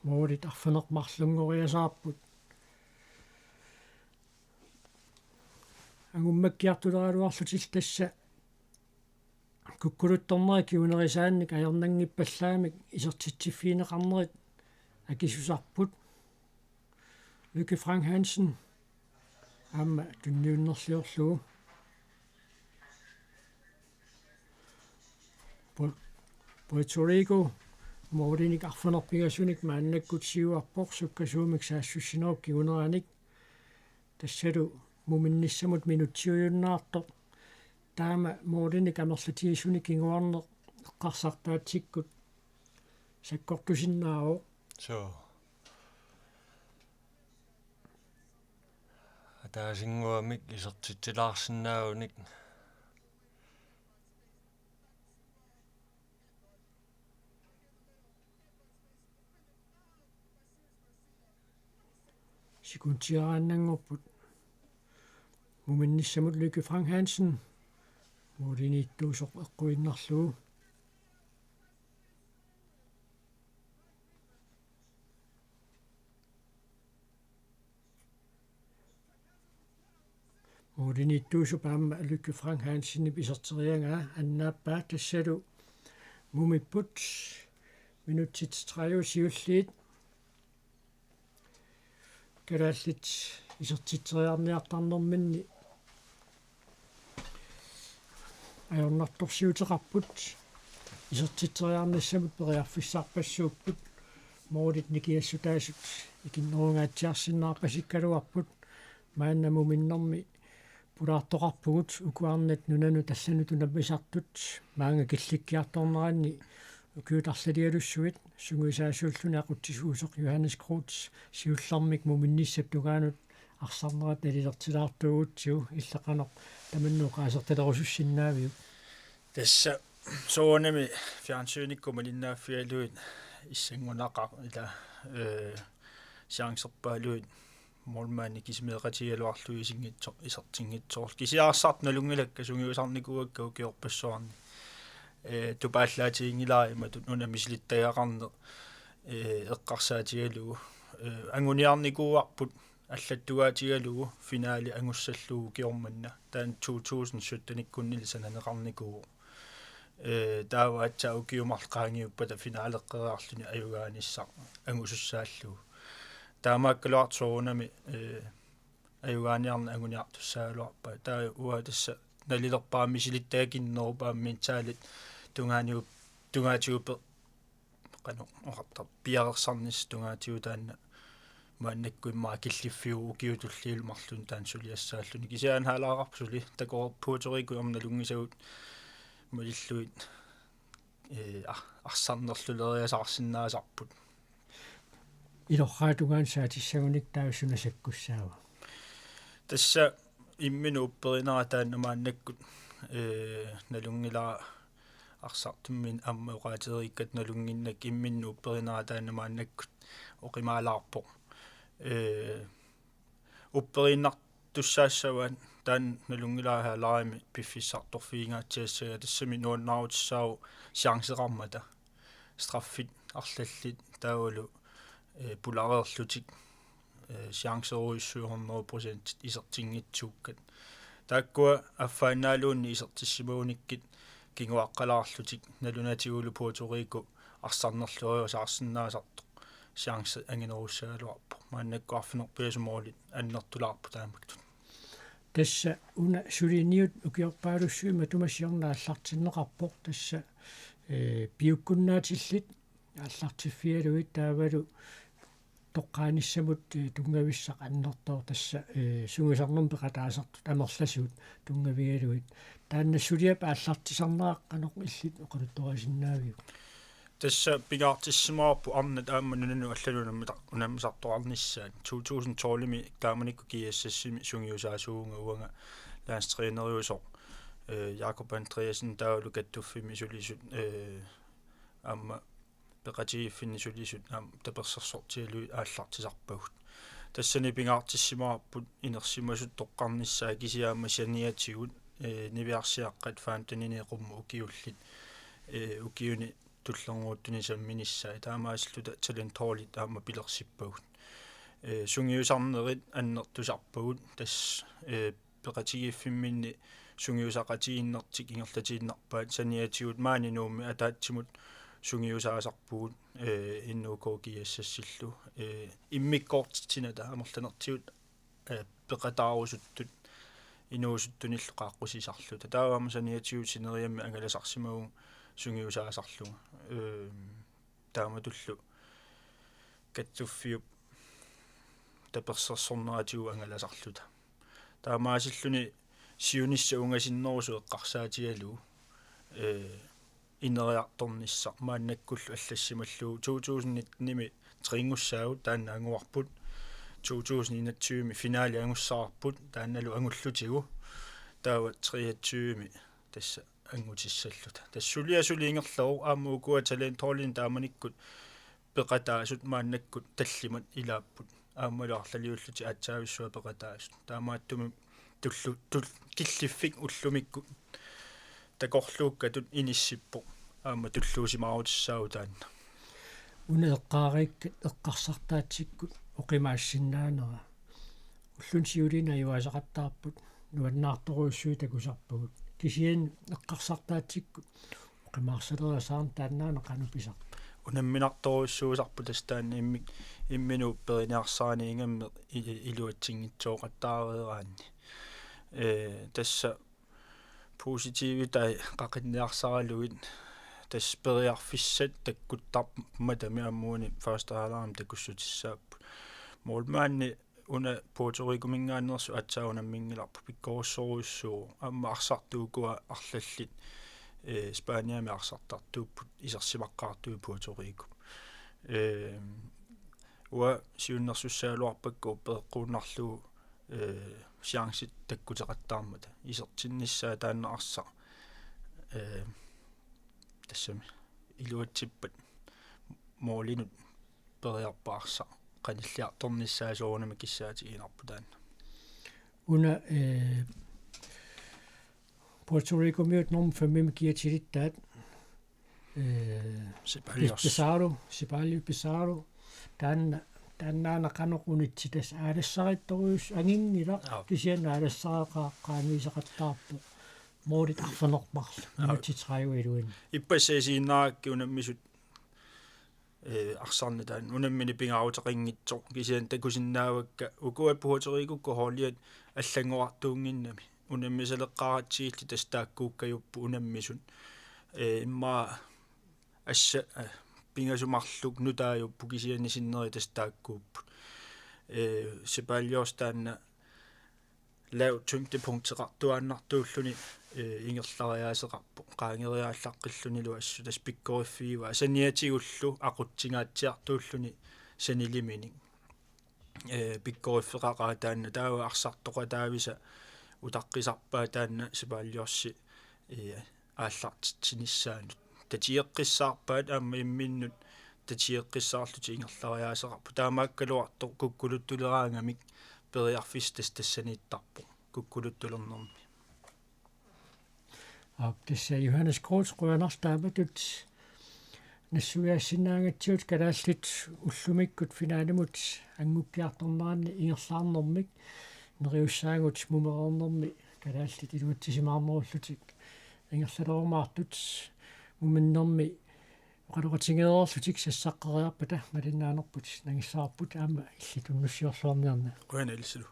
Målit arfineq-marlunngoriasaarput. Angummakkiartuleraluarlutillu tassa kukkuluttornerit kingunerisaannik ajornanngippallaamik isertitsiffigineqarnerit akisusarput. Lykke Frank Hansen aamma tunniunnerliorlugu. Pu-, Puerto Rico målinik arfineq-pingasunik maannakkut siuarpoq, sukkasuumik saassussinerup kinguneranik. Tassalu muminnissamut minutsiujunnaartoq. Taama målinik amerlatigisuni kinguarneq eqqarsartaatsikkut sakkortusinnaavoq. Soo. Ataasinnguamik isertitsilaarsinnaavunik. Sekundiaraannanngorput. Muminnissamut Lykke Frank Hansen. Måliniittuusoq eqquinnarlugu. Måliniittuusup aamma Lykke Frank Hansenip iserteriagaa annaappaa, tassalu mumipput minutsit tredive siulliit. Kalaallit isertitseriarniartarnerminni ajornartorsiuteqarput, isertitseriarnissamut periarfissarpassuupput, målit nikingassutaasut ikinnerungaatsiarsinnaarpasikkaluarput, maanna muminnermi pulaartoqarpugut uku arnat nunanut allanut unammisartut maanga killikkiartorneranni ukiut arlalialussuit, sungiusaasuulluni aqutsisuusoq Johannes Kreutzmann siullermik muminnissap tungaanut arsarnerat nalilertilaartuugutsigu, illit qanoq tamanna oqaasertalerusussinnaaviuk? Tassa soorunami fjernsynikkut malinnaaffigalugit issanngunaqaaq ila, ee, chancerpaalugit målmandi kisimiiqatigigaluarlugu isinngitso-, isertinngitsoorluni. Kisianni arsartut nalunngilakka, sungiusarnikuuakka ukiorpassuarni. Ee, tupaallaatiginngilara imatut una misilittagaqarneq, ee, eqqarsaatigalugu. Ee, anguniarnikuuarput allattugaatigalugu finaali angussallugu ukioq manna. Taanna to tusind syttenikkunnilu sananeqarnikuuvoq. Ee, taava aatsaat ukiut marluk qaangiuppata finaaleqqeriarluni ajugaanissaq angusussaallugu. Taamaakkaluartoq soorunami, ee, ajugaaniarneq anguniartussaagaluarpaa. Taava uanga tassa nalilerpara misilittagakinnerup aamma mentalit tungaaniup-, tungaatigut pe-, qanoq oqartarpa, piareersarnissaq tungaatigut taanna maannakkut immaqa killiffiuvoq ukiut tulliit marlunni taanna suliassaalluni. Kisianni aalaararput suli takoreerpoq Puerto Rico aamma nalunngisagut malillugit, ee, ar-, arsarnerluleriasaarsinnaasarput. Ilorraap tungaanut saatissagunik taava suna sakkussaava? Tassa imminut upperinera taanna maannakkut, ee, nalunngilara arsartummi aamma oqaatigereerikkatta nalunnginnakku, imminut upperinera taanna maannakkut oqimaalaarpoq. Ee, upperiinnartussaassavaat, taanna nalunngilara halvlegimi piffissartorfigingaatsiassagaa, tassami nuannaarutissaavoq chanceqarmata, straffit arlallit taavalu, eh, pulareerlutik, eh, chancerujussuit hundrede procent isertinngitsuukkat. Taakkua affaannaaluunniit isertissimagunikkit kinguaqqalaarlutik, nalunatigullu Puerto Rico arsarnerloriusaarsinnaasartoq chance anginerussagaluarpoq. Maannakkut arfineq-pingasut målit annertulaarput taamatut. Tassa una suliniut ukiorpaalussuit matuma siorna aallartinneqarpoq, tassa, eh, piukkunnaatillit aallartiffigalugit taavalu toqqaanissamut, eh, tunngavissaq annertooq, tassa, eh, sungiusarnermut peqataasartut amerlasuut tunngavigalugit. Taanna suliap aallartisarnera qanoq illit oqaluttuarisinnaaviuk? Tassa pingaartissimavarput arnat aamma nunanut allanut unammita-, unammisartoqarnissaat. To tusind tolvimi taamanikkut G S S-imi sungiusaasuuvunga uanga landstræneriusoq, eh, Jakob Andreassen taavalu kattuffimmi sulisut, eh, aamma peqatigiiffinni sulisut aamma tapersersortigalugit aallartisarpagut. Tassani pingaartissimavarput inersimasut toqqarnissaat, kisianni aamma saniatigut, eh, niviarsiaqqat femtenini qummut ukiullit, eh, ukiuni tullinnguuttunik samminissaat. Taamaasilluta talentholdi aamma pilersippagut. Eh, sungiusarnerit annertusarpagut, tassa, eh, peqatigiiffimminni sungiusaqatigiinnertik ingerlatiinnarpaat, saniatigut maani Nuummi ataatsimut sungiusaasarpugut, eh, N O K G S S-illu, eh, immikkoortitsinata amerlanertigut, eh, peqataarusuttut inuusuttunillu qaaqqusisarluta. Taava aamma saniatigut sineriammi angalasarsimavugut sungiusaasarlunga. Eh, taamatullu kattuffiup tapersersorneratigut angalasarluta. Taamaasilluni siunissaq ungasinnerusoq eqqarsaatigalugu, eh, ineriartornissaq maannakkullu allassimallugu. To tusind nittenimi tringussaagut, taanna anguarput. To tusind enogtyvemi finale angussavarput, taannalu angullutigu. Taava treogtyvemi tassa angutissalluta. Tassa suliaq suli ingerlavoq, aamma ukua talentholdini taamanikkut peqataasut maannakkut tallimat ilaapput. Aammalu arlaliullutik aatsaavissuaq peqataasut. Taamaattumik tullu-, tul-, killiffik ullumikkut takorluukkatut inissippoq. Aamma tulluusimaarutissaagut taanna. Una eqqaariikkat eqqarsartaatsikkut oqimaassinnaanera. Ulluni siuliini ajugaasaqattaarput, nuannaartorujussuit takusarpagut. Kisianni eqqarsartaatsikkut oqimaarsalerisaarneq taannaana qanoq pisarpa? Unamminartorujussuusarpoq tassa taanna immik-, imminut upperiinnarsaaniingammeq i-, iluatsinngitsooqattaareeraanni. Eh, tassa positivitai qaqinniarsaralugit, tassa periarfissat takkuttarmata aamma uani første halvlegimi takussutissaapput. Målmandi una Puerto Ricominngaanneersoq aatsaat unamminngilarput, pikkorissorujussuuvoq. Aamma arsartut ukua arlallit, eh, Spaniami arsartartuupput isersimaqqaartui Puerto Rico. Eh, uanga siunnersussagaluarpakka uppereqquunnarlugu, eh, chancit takkuteqattaarmata. Isertinnissaa taanna arsaq, eh, tassami iluatsippat målinut periarpassuaq qanilliartornissaa soorunami kissaatiginarpoq taanna. Una, eh, Puerto Ricomiut normu femmimi kiatilittaat, eh, Ceballos. Pizarro, Ceballos Pizarro. Taanna, taannaana qanoq unitsitas aalassarittorujussuaq anginngilaq. Aap. Kisianni aalassareqaaq qaangiisaqattaarpoq. Målit arfineq-marluk. Aap. Minutsit tredive iluanni. Ippassaq isiginnaarakkit unammisut eh, arsarneq taanna unammineq pingaaruteqanngitsoq, kisianni takusinnaavakka ukua Puerto Ricokkut holdiat allanngorartuunnginnami. Unammisaleqqaaratsigilli tassa taakkuukkajupput unammisut. Eh, immaqa assa, eh, pingasut marluk nutaajupput, kisianni sinneri tassa taakkuupput. Eh, Ceballos taanna lav tyngdepunkteqartuaannartuulluni, eh, ingerlariaaseqarpoq. Qaangeriaallaqqillunilu assut tassa pikkoriffigivaa. Saniatigullu aqutsingaatsiartuulluni saniliminik. Eh, pikkoriffeqaqaa taanna, taava arsartoqataavisa utaqqisarpaa taanna Ceballosi, eh, aallartitsinissaanut. Tatigeqqissaarpaat aamma imminnut tatigeqqissaarlutik ingerlariaaseqarput. Taamaakkaluartoq kukkuluttuleraangamik periarfissaq tassaniittarpoq kukkuluttulernermi. Aap, tassa Johannes Groth, qujanarlu taamatut nassuiaassinnaagatsigut kalaallit ullumikkut finaalimut angukkiartorneranni ingerlaarnermik neriussaagut mumereernermi kalaallit iluatsisimaarnerullutik ingerlalerumaartut muminnermi oqaloqatigeereerlutik sassaqqeriarpata malinnaanerput nangissavarput aamma illit unnussiorluarniarna. Qujanaq ilissi.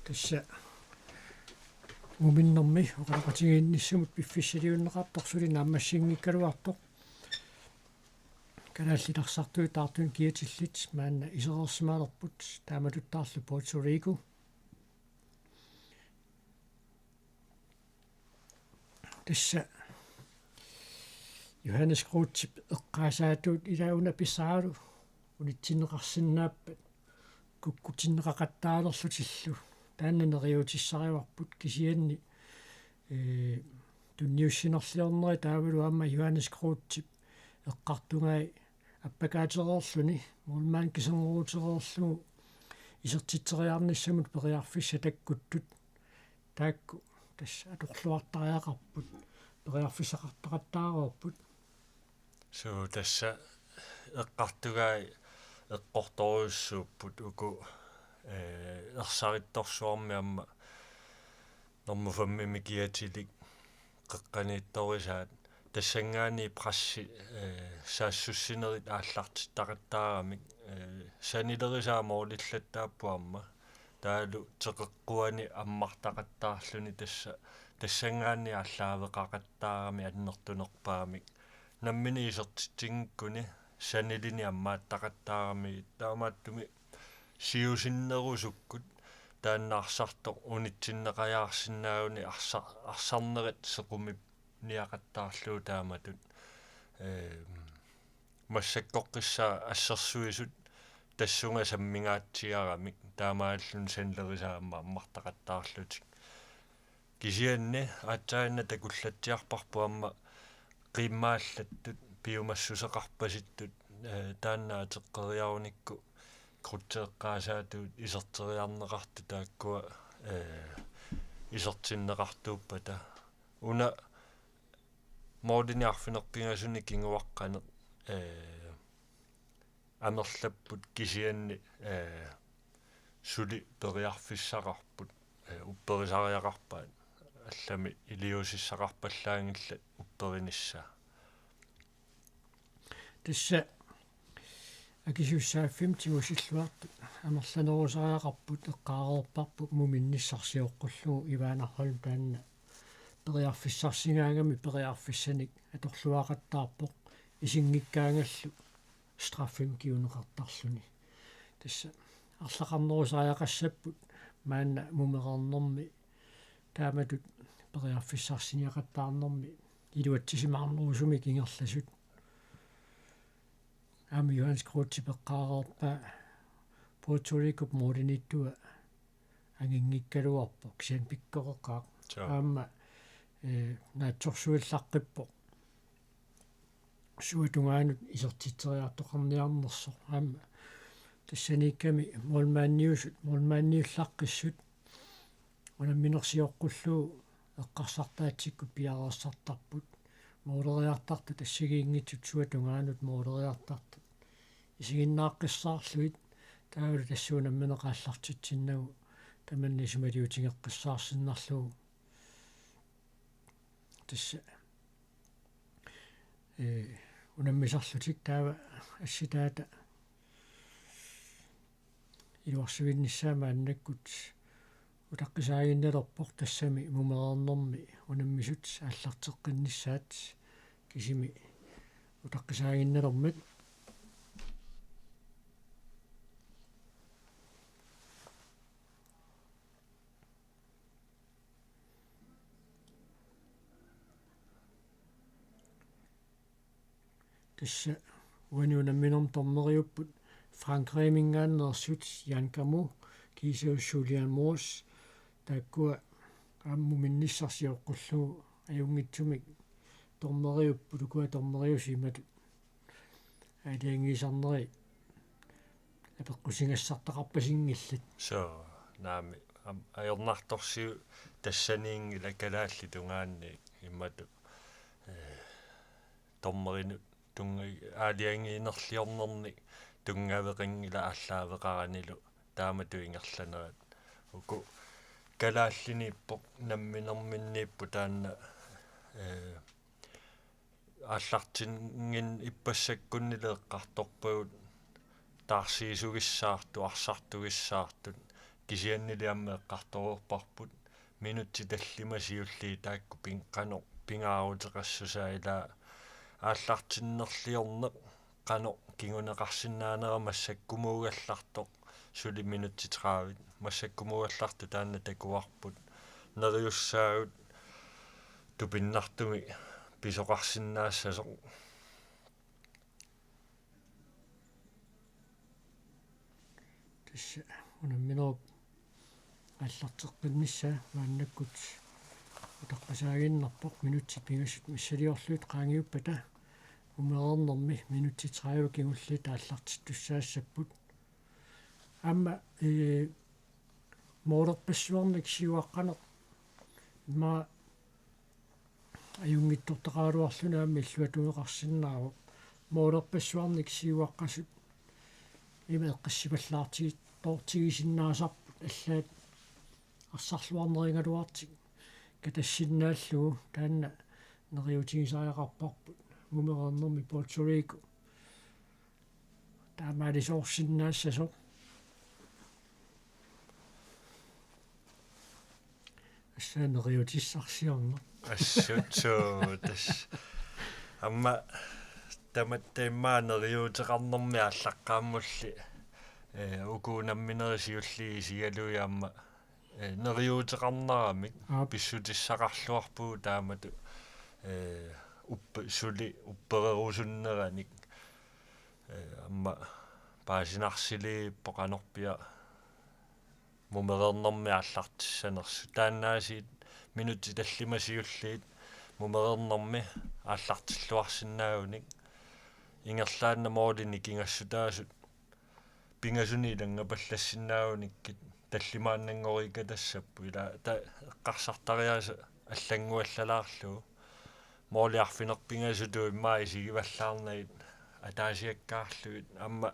Tassa muminnermi oqaloqatigiinnissamut piffissaliunneqartoq suli naammassinngikkaluartoq. Kalaallit Arsartuut Taartumi kiatillit maanna isereersimalerput, taamatuttaarlu Puerto Rico. Tassa Johannes Grothip eqqaasaatut ilaa una pissaaru unitsinneqarsinnaappat kukkutinneqaqattaalerlutillu. Taanna neriuutissarivarput kisianni, ee, tunniussinerliorneri taavalu aamma Johannes Grothip eqqartugai appakaatereerluni, målmand kiserngorutereerlugu isertitseriarnissamut periarfissat takkuttut. Taakku tassa atorluartariaqarput, periarfissaqartaqattaareerput. Suu, tassa eqqartugai eqqortorujussuupput uku, ee, ersarittorsuarmi aamma normu femmimi kiatilik qeqqaniittorisaat. Tassanngaanniit pressi, ee, saassussinerit aallartittaqattaaramik, ee, sanilerisaat målillattaapput aamma. Taavalu teqeqquani ammartaqattaarluni tassa, tassanngaanniit aallaaveqaqattaarami annertunerpaamik. Nammineq isertitsinngikkunik sanilinik ammaattaqattaarami, taamaattumik siusinnerusukkut taanna arsartoq unitsinneqajaarsinnaagunik arsa-, arsarnerit sequminiaqattaarlugu taamatut. Ehm, massakkorpiaq assersuisut tassunga sammingaatsiaramik, taamaalilluni sanilerisaat aamma ammartaqattaarlutik. Kisianni aatsaannaq takullatsiarparput aamma qiimmaallattut, piumassuseqarpasittut, ee, taanna ateqqeriarunikku Grothip eqqaasaatut iserteriarneqartut taakkua, ee, isertinneqartuuppata. Una målinik arfineq-pingasunik kinguaqqaneq, ee, amerlapput kisianni, ee, suli periarfissaqarput, ee, upperisariaqarpaat allamik iliuusissaqarpallaanngillat upperinissaa. Tassa Akisussaaffimmi tigusilluartut amerlanerusariaqarput, eqqaareerparput muminnissaq sioqqullugu. Ivana Holm taanna periarfissarsigaangami periarfissanik atorluaqattaarpoq isinngikkaangallu straffimik kinguneqartarluni. Tassa arlaqarnerusariaqassapput maanna mumereernermi taamatut periarfissarsiniaqattaarnermi iluatsisimaarnerusumik ingerlasut. Aamma Johannes Kreutzip eqqaareerpaa Puerto Ricop målimiittua anginngikkaluarpoq, kisianni pikkoreqaaq. Joo. Aamma, eh, naatsorsuillaqqippoq suut tungaanut isertitseriartoqarniarnersoq. Aamma tassaniikkami målmandiusut, målmandiullaqqissut unammineq sioqqullugu eqqarsartaatsikkut piareersartarput. Måleriartartut assigiinngitsut suut tungaanut måleriartartut isiginnaaqqissaarlugit, taavalu tassa unammineq aallartitsinnagu tamanna isumaliutigeqqissaarsinnarlugu. Tassa, eh, unammisarlutik taava assitaata iluarsivinnissaa maannakkut utaqqisaaginnalerpoq, tassami mumereernermi unammisut aallarteqqinnissaat kisimi utaqqisaaginnalermat. Tassa uani unamminermi dommeriupput Frankrigiminngaanneersut Yann Camus, kiisalu Julian Moos, taakkua aamma muminnissaq sioqqullugu ajunngitsumik dommeriupput. Ukua dommeriusut imatut aalajangiisarneri apeqqusigassartaqarpasinngillat. Soo, naamik, am-, ajornartorsiut tassaniinngillat kalaallit tungaanniit imatut, eh, dommerinut tunnga-, aalajangiinerliornernik tunngaveqanngilaq aallaaveqaranilu taamatut ingerlanerat. Uku kalaalliniippoq, namminerminniippoq taanna, eh, aallartinngin-, ippassakkunnilu eqqartorpagut taarsiisugissaartut, arsartugissaartut, kisiannili aamma eqqartoreerparput minutsit tallimat siulliit taakku pin-, qanoq pingaaruteqassusaa, ilaa aallartinnerliorneq qanoq kinguneqarsinnaanera massakkumuugallartoq, suli minutsit tredive, massakkumuugallartoq taanna takuarput. Neriussaagut tupinnartumik pisoqarsinnaassasoq. Tassa unamminerup aallarteqqinnissaa maannakkut utaqqisaaginnarpoq, minutsit pingasut missiliorlugit qaangiuppata mumereernermi minutsit tredive kingulliit aallartittussaassapput. Aamma, eh, målerpassuarnik siuaqqaneq immaqa ajunngitsortaqaraluarluni aamma illuatungaaqqasinnaavoq. Målerpassuarnik siuaqqasut ima eqqissippallaartigit-, toortigisinnaasarput allaat arsarluarnerigaluartik katassinnaallugu, taanna neriuutigisariaqarparput mumereernermi Puerto Rico taamaalisoorsinnaassasoq. Assut neriuutissarsiorneq. Assut suu, tassa. Aamma tamatta immaqa neriuuteqarnermi aallaqqaammulli, eh, uku unamminerit siulliit isigalugit aamma, eh, neriuuteqarnaramik. Aap. Pissutissaqarluarpugut taamatut, eh, uppe-, suli uppererusunneranik. Eh, aamma paasinarsiliippoq qanorpiaq mumereernermi aallartissanersut. Taannaasiit minutsit tallimat siulliit mumereernermi aallartilluarsinnaagunik. Ingerlaannaq målinik kigassutaasut pingasunik ilanngapallassinnaagunikku tallimaannanngoriikkatassapput, ilaa ta-, eqqarsartariaaseq allannguallalaarlugu. Måli arfineq-pingasutut immaqa isigivallaarnagit ataasiakkaarlugit aamma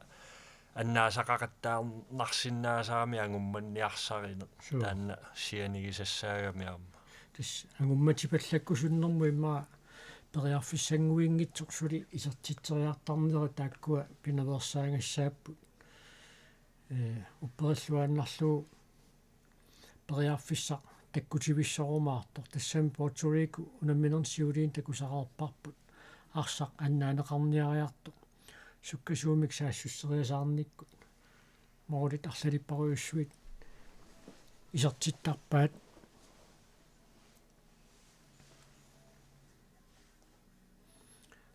annaasaqaqattaarnarsinnaasarami angummanniarsarineq. Suu. Taanna sianigisassaagami aamma. Tassa angummatipallakkusunnermut immaqa periarfissannguinngitsoq suli isertitseriartarneri taakkua pinaveersaagassaapput. Ee, upperilluinnarlugu periarfissaq takkutivissorumaartoq, tassami Puerto Rico unamminermi siuliini takusaqarparput arsaq annaaneqarniariartoq sukkasuumik saassusseriasaarnikkut. Målit arlalipparujussuit isertittarpaat.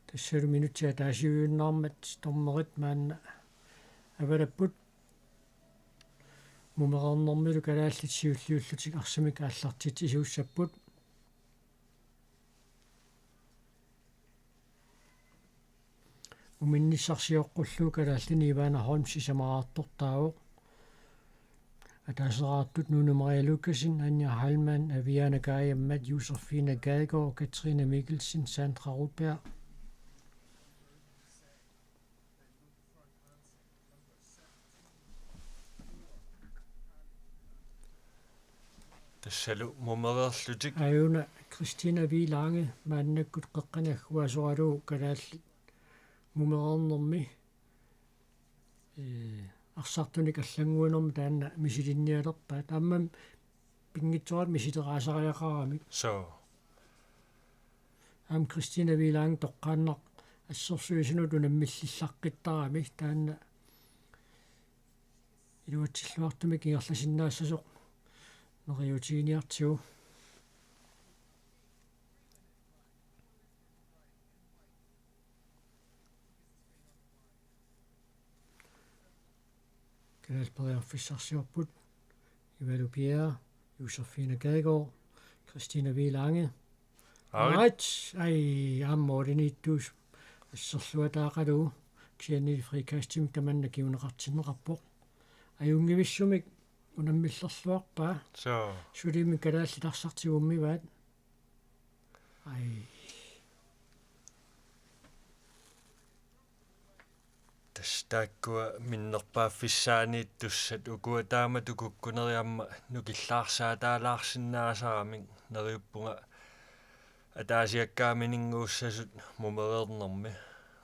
Tassalu minutsit ataasiuinnarmat dommerit maanna avalapput. Mumereernermilu kalaallit siulliullutik arsamik aallartitsisuussapput. Uminnissarsioqqullugu kalaallit Ivana Holm sisamaraartortaavoq. Ataaseraartut Nunu Maria Lukassen, Anja Heilmann, Aviana Kajammat, Josefine Gadegaard, Katrine Mikkelsen, Sandra Rudberg. Tassalu mumereerlutik. Aajuna Kristina V. Lange maannakkut qeqqani agguaasoralugu kalaallit mumereernermi, ee, arsartunik allannguinermi taanna misilinnialerpaat. Aammami pinngitsoorani misileraasariaqaramik. Soo. Aamma Kristina V. Lange toqqaannaq assorsuisunut unammillillaqqittarami, taanna iluatsilluartumik ingerlasinnaassasoq neriuutiginiartigu. Kalaallit periarfissarsiorput: Ivalu Pierre, Josefine Gadegaard, Kristina V. Lange. Aarit. Aarit, ai, aamma måliniittuusoq asserluataaqalugu, kisianni frikastimik tamanna kinguneqartinneqarpoq. Ajunngivissumik unammillerluarpaa. Soo. Sulimi kalaallit arsaq tigummivaat. Ai. Tassa taakkua minnerpaaffissaaniittussat, ukua taamatut kukkunerit aamma nukillaarsaataalaarsinnaasaramik. Neriuppunga ataasiakkaamininnguussasut mumereernermi,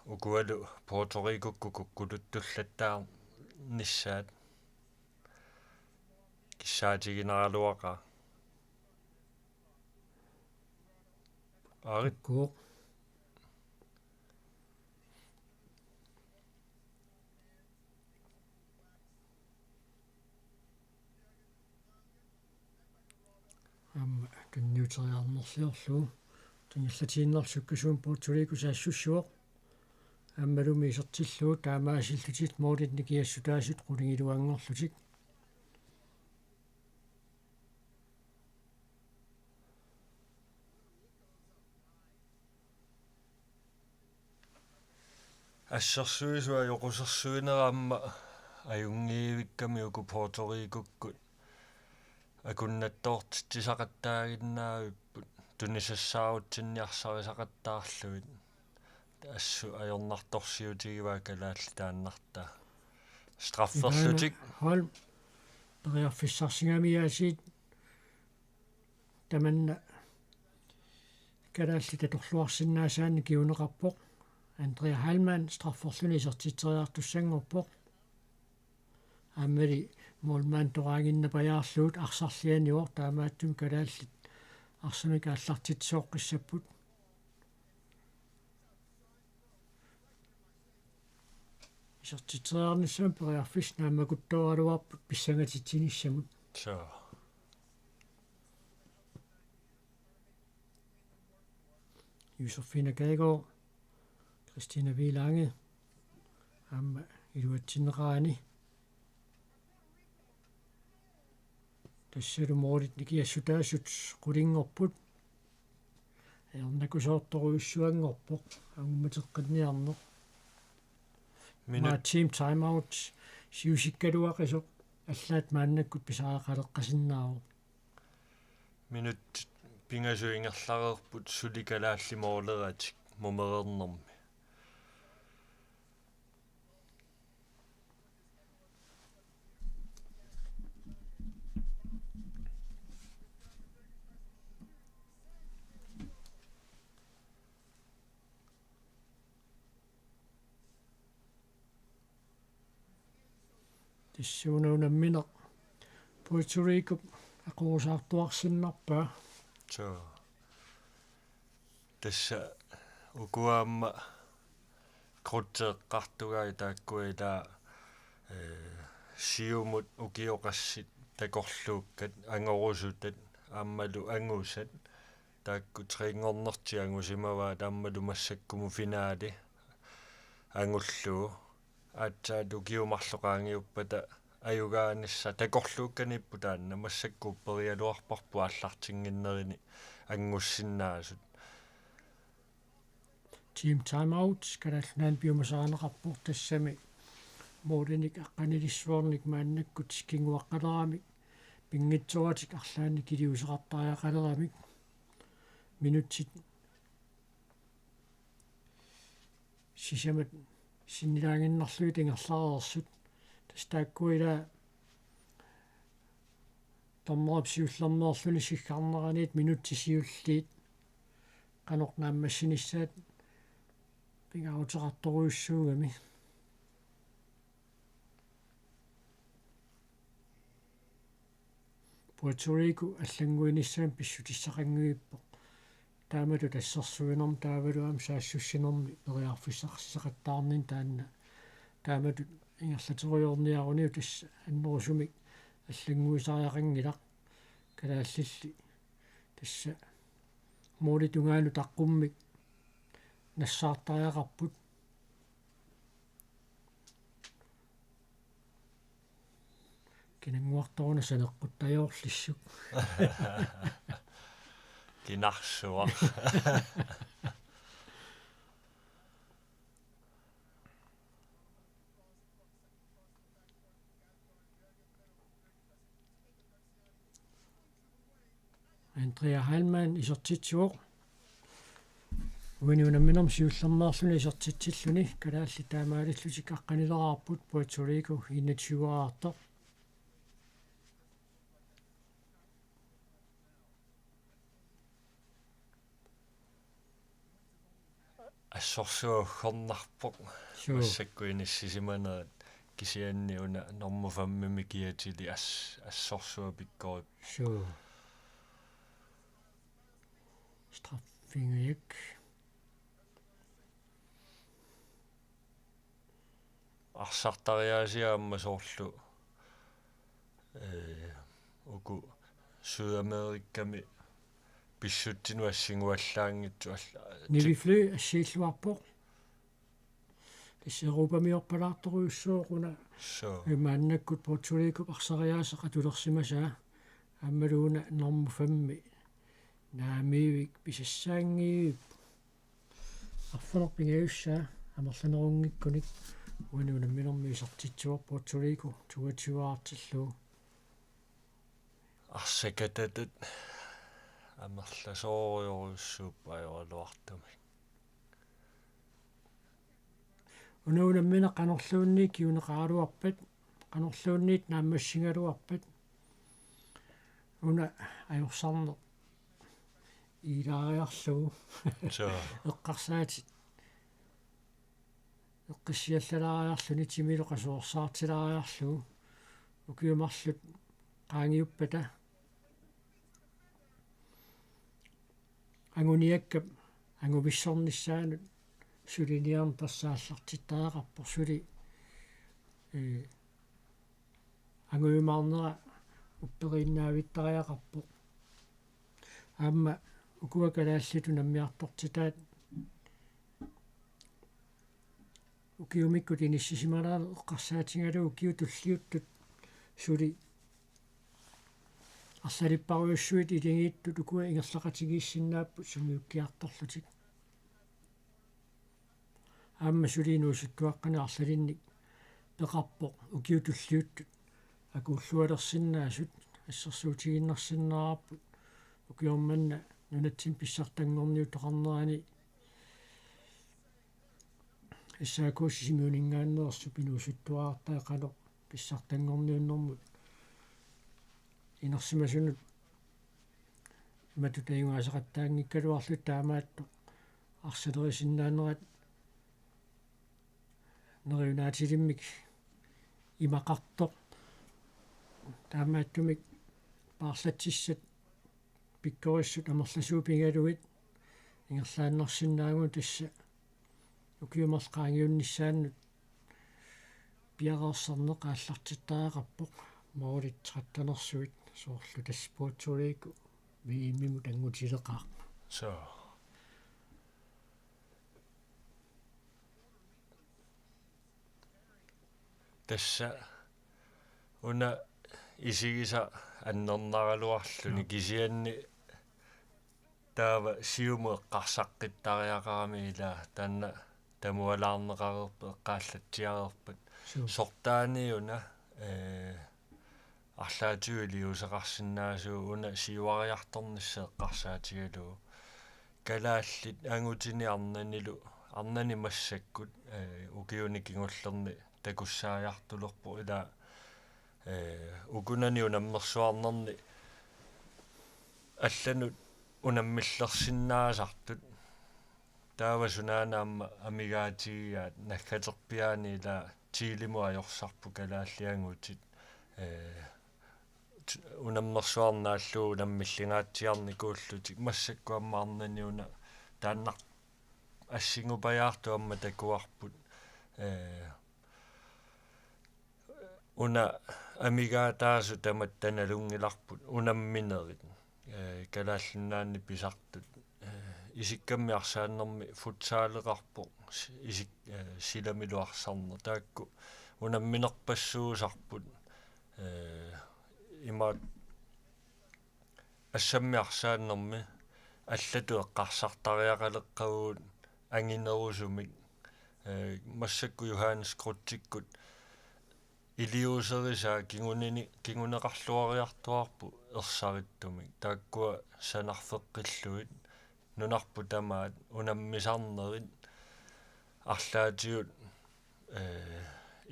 ukualu Puerto Ricokkut kukkututtullattaarnissaat. Kissaatiginaraluaqaaq. Aarit. Kuk. Aamma tunniuteriarnerliorlugu. Tunillatiinnarlugu sukkasuumik Puerto Rico saassussivoq. Aammalumi isertillugu taamaasillutik målit nikiassutaasut qulingiluanngorlutik. Assersuisut ajoqusersuinerat aamma ajunngivikkami uku Puerto Ricokkut akunnattoortitsisaqattaaginnaavipput, tunisassaarutsinniarsarisaqattaarlugit. Assut ajornartorsiutigivaat kalaallit taannartaa. Strafferlutik. Ivana Holm, periarfissarsigamiuk aasiit tamanna kalaallit atorluarsinnaasaannik kinguneqarpoq. Andrea Heilmann strafferluni isertitseriartussanngorpoq. Aammali målmandit toraannginnapajaarlugit arsarlianivoq, taamaattumik kalaallit arsamik aallartitsisooqqissapput. Isertitseriarnissamut periarfissat naammakkutooraluarput pissangatitsinissamut. Soo. Josefine Gadegaard, Kristina V. Lange, aamma iluatsinneqarani. Tassalu målit nikiassutaasut qulinngorput. Ajornakusoortorujussuanngorpoq, angummateqqinniarneq. Minut. Aamma team timeout, siusikkaluaqisoq, allaat maannakkut pisariaqaleqqasinnaavoq. Minutsit pingasut ingerlareerput suli kalaallit måleratik mumereernermi. Suuna unammineq Puerto Ricop aqorusaartuarsinnarpaa? Suu. Tassa ukua aamma krutseeqqartugai taakku ilaa, ee, siumut ukioqassit takorluukkat angorusutat aammalu angusat taakku trinngornertik angusimavaat aammalu massakkumut finaali angullugu. Aatsaat ukiut marluk qaangiuppata ajugaanissaq takorluukkaniippoq taanna massakkut upperigaluarparput aallartinnginnerini angussinnaasut. Team Time Out Kalaallit Nunaanni piumasarineqarpoq tassami målinik aqqanilissuarnik maannakkut kinguaqqaleramik pinngitsooratik arlaannik iliuuseqartariaqaleramik minutsit sisamat sinnilaaginnarlugit ingerlareersut. Tassa taakku ilaa dommerip siullermeerluni siggarneraniit minutsit siulliit qanoq naammassinissaat pingaaruteqartorujussuugami. Puerto Rico allannguinissamut pissutissaqanngivippoq. Taamatut assersuinermi taavalu aamma saassussinermi periarfissaqartitaqattaarnini taanna. Taamatut ingerlaterujoorniaruni tassa annerusumik allannguisariaqanngilaq. Kalaallilli tassa målit tungaanut taqqummik nassaartariaqarput. Kinannguartoruna saneqquttajoorlissuk. Kinarsuaq. Andrea Heilmann isertitsivoq. Uani unamminermi siullermeerluni isertitsilluni kalaallit taamaalillutik aqqanileraarput Puerto Rico enogtyve-artoq. Assorsuaq uggornarpoq. Suu. Massakkut inissisimanerat kisianni una normu femmimi kiatili as-, assorsuaq pikkorippoq. Suu. Straffingajak. Arsartariaasiat aamma soorlu, ee, uku Sydamerikami pissutsinut assinguallaanngitsut alla-, Nivi Fly assiilluarpoq. Tassa Europamiorpalaartorujussuuvoq una. Suu. Maannakkut Puerto Ricop arsariaaseq atulersimasaa. Aammalu una normu femmi. Naamiivik pisassaanngivippoq. Arfineq pingajussaa amerlanerunngikkunik uani unamminermi isertitsivoq Puerto Rico toogtyve-artillugu. Arsakatatat amerlasoorujorujussuupput ajoraluartumik. Una unammineq qanorluunniit kinguneqaraluarpat, qanorluunniit naammassigaluarpat, una ajorsarneq ilaariarlugu. Suu. Eqqarsaatit eqqissiallalaariarluni timilu qasuersaartilaariarlugu ukiut marluk qaangiuppata anguniakkap anguvissornissaanut suliniarneq tassa aallartittariaqarpoq suli, ee, angujumaarnera upperiinnaavittariaqarpoq. Aamma ukua kalaallit unammiartortitaat ukiumikkut inissisimalaarneq eqqarsaatigalugu ukiut tulliuttut suli arlalipparujussuit iligiittut ukua ingerlaqatigiissinnaapput sungiukkiartorlutik. Aamma suli inuusuttuaqqanik arlalinnik peqarpoq ukiut tulliuttut akuullualersinnaasut assersuutigiinnarsinnaavarput ukioq manna nunatsinni pissartanngorniuteqarnerani S A K Sisimiuninngaanneersup inuusuttuarartai qanoq pissartanngorniunnermut inersimasunut imatut ajugaasaqattaanngikkaluarlutik taamaattoq arsalerisinnaanerat neriunaatilimmik imaqartoq Taamaattumik paarlatsissat pikkorissut amerlasuut pigalugit ingerlaannarsinnaavugut tassa ukiut marluk qaangiunnissaannut piareersarneq aallartittariaqarpoq, målit trettenersuit soorlu tassa Puerto Rico V M-imut angutileqaaq. So. Tassa una isigisaq annernaraluarluni. Joo. Kisianni taava siumut eqqarsaqqittariaqarami, ila taanna tamualaarneqareerpat, eqqaallatsiareerpat. Suu. Sortaani una, ee, arlaatigut iliuuseqarsinnaasugut, una siuariartornissaq eqqarsaatigalugu. Kalaallit angutini arnanilu, arnani massakkut, ee, ukiuni kingullerni takussaajartulerpoq, ila, ee, ukunani unammersuarnerni allanut unammillersinnaasartut. Taava sunaana aamma amigaatigigaat naggaterpiaani, ila Chilemut ajorsarput kalaallit angutit, ee, t-, unammersuarneq naallugu unammillingaatsiarnikuullutik, massakkut aamma arnani una taannaq assingupajaartut aamma takuarput, ee, una amigaataasut tamatta nalunngilarput unamminerit, ee, Kalaallit Nunaanni pisartut. Ee, isikkammi arsaannermi futsaleqarpoq, si-, isik-, ee, silamilu arsarneq. Taakku unamminerpassuusarput, ee, imaat assammi arsaannermi allatut eqqarsartariaqaleqqavugut anginerusumik, ee, massakkut Johannes Krutzikkut iliuuserisaa kingunini-, kinguneqarluariartuaarput ersarittumik. Taakkua sanarfeqqillugit nunarput tamaat unammisarnerit arlaatigut, ee,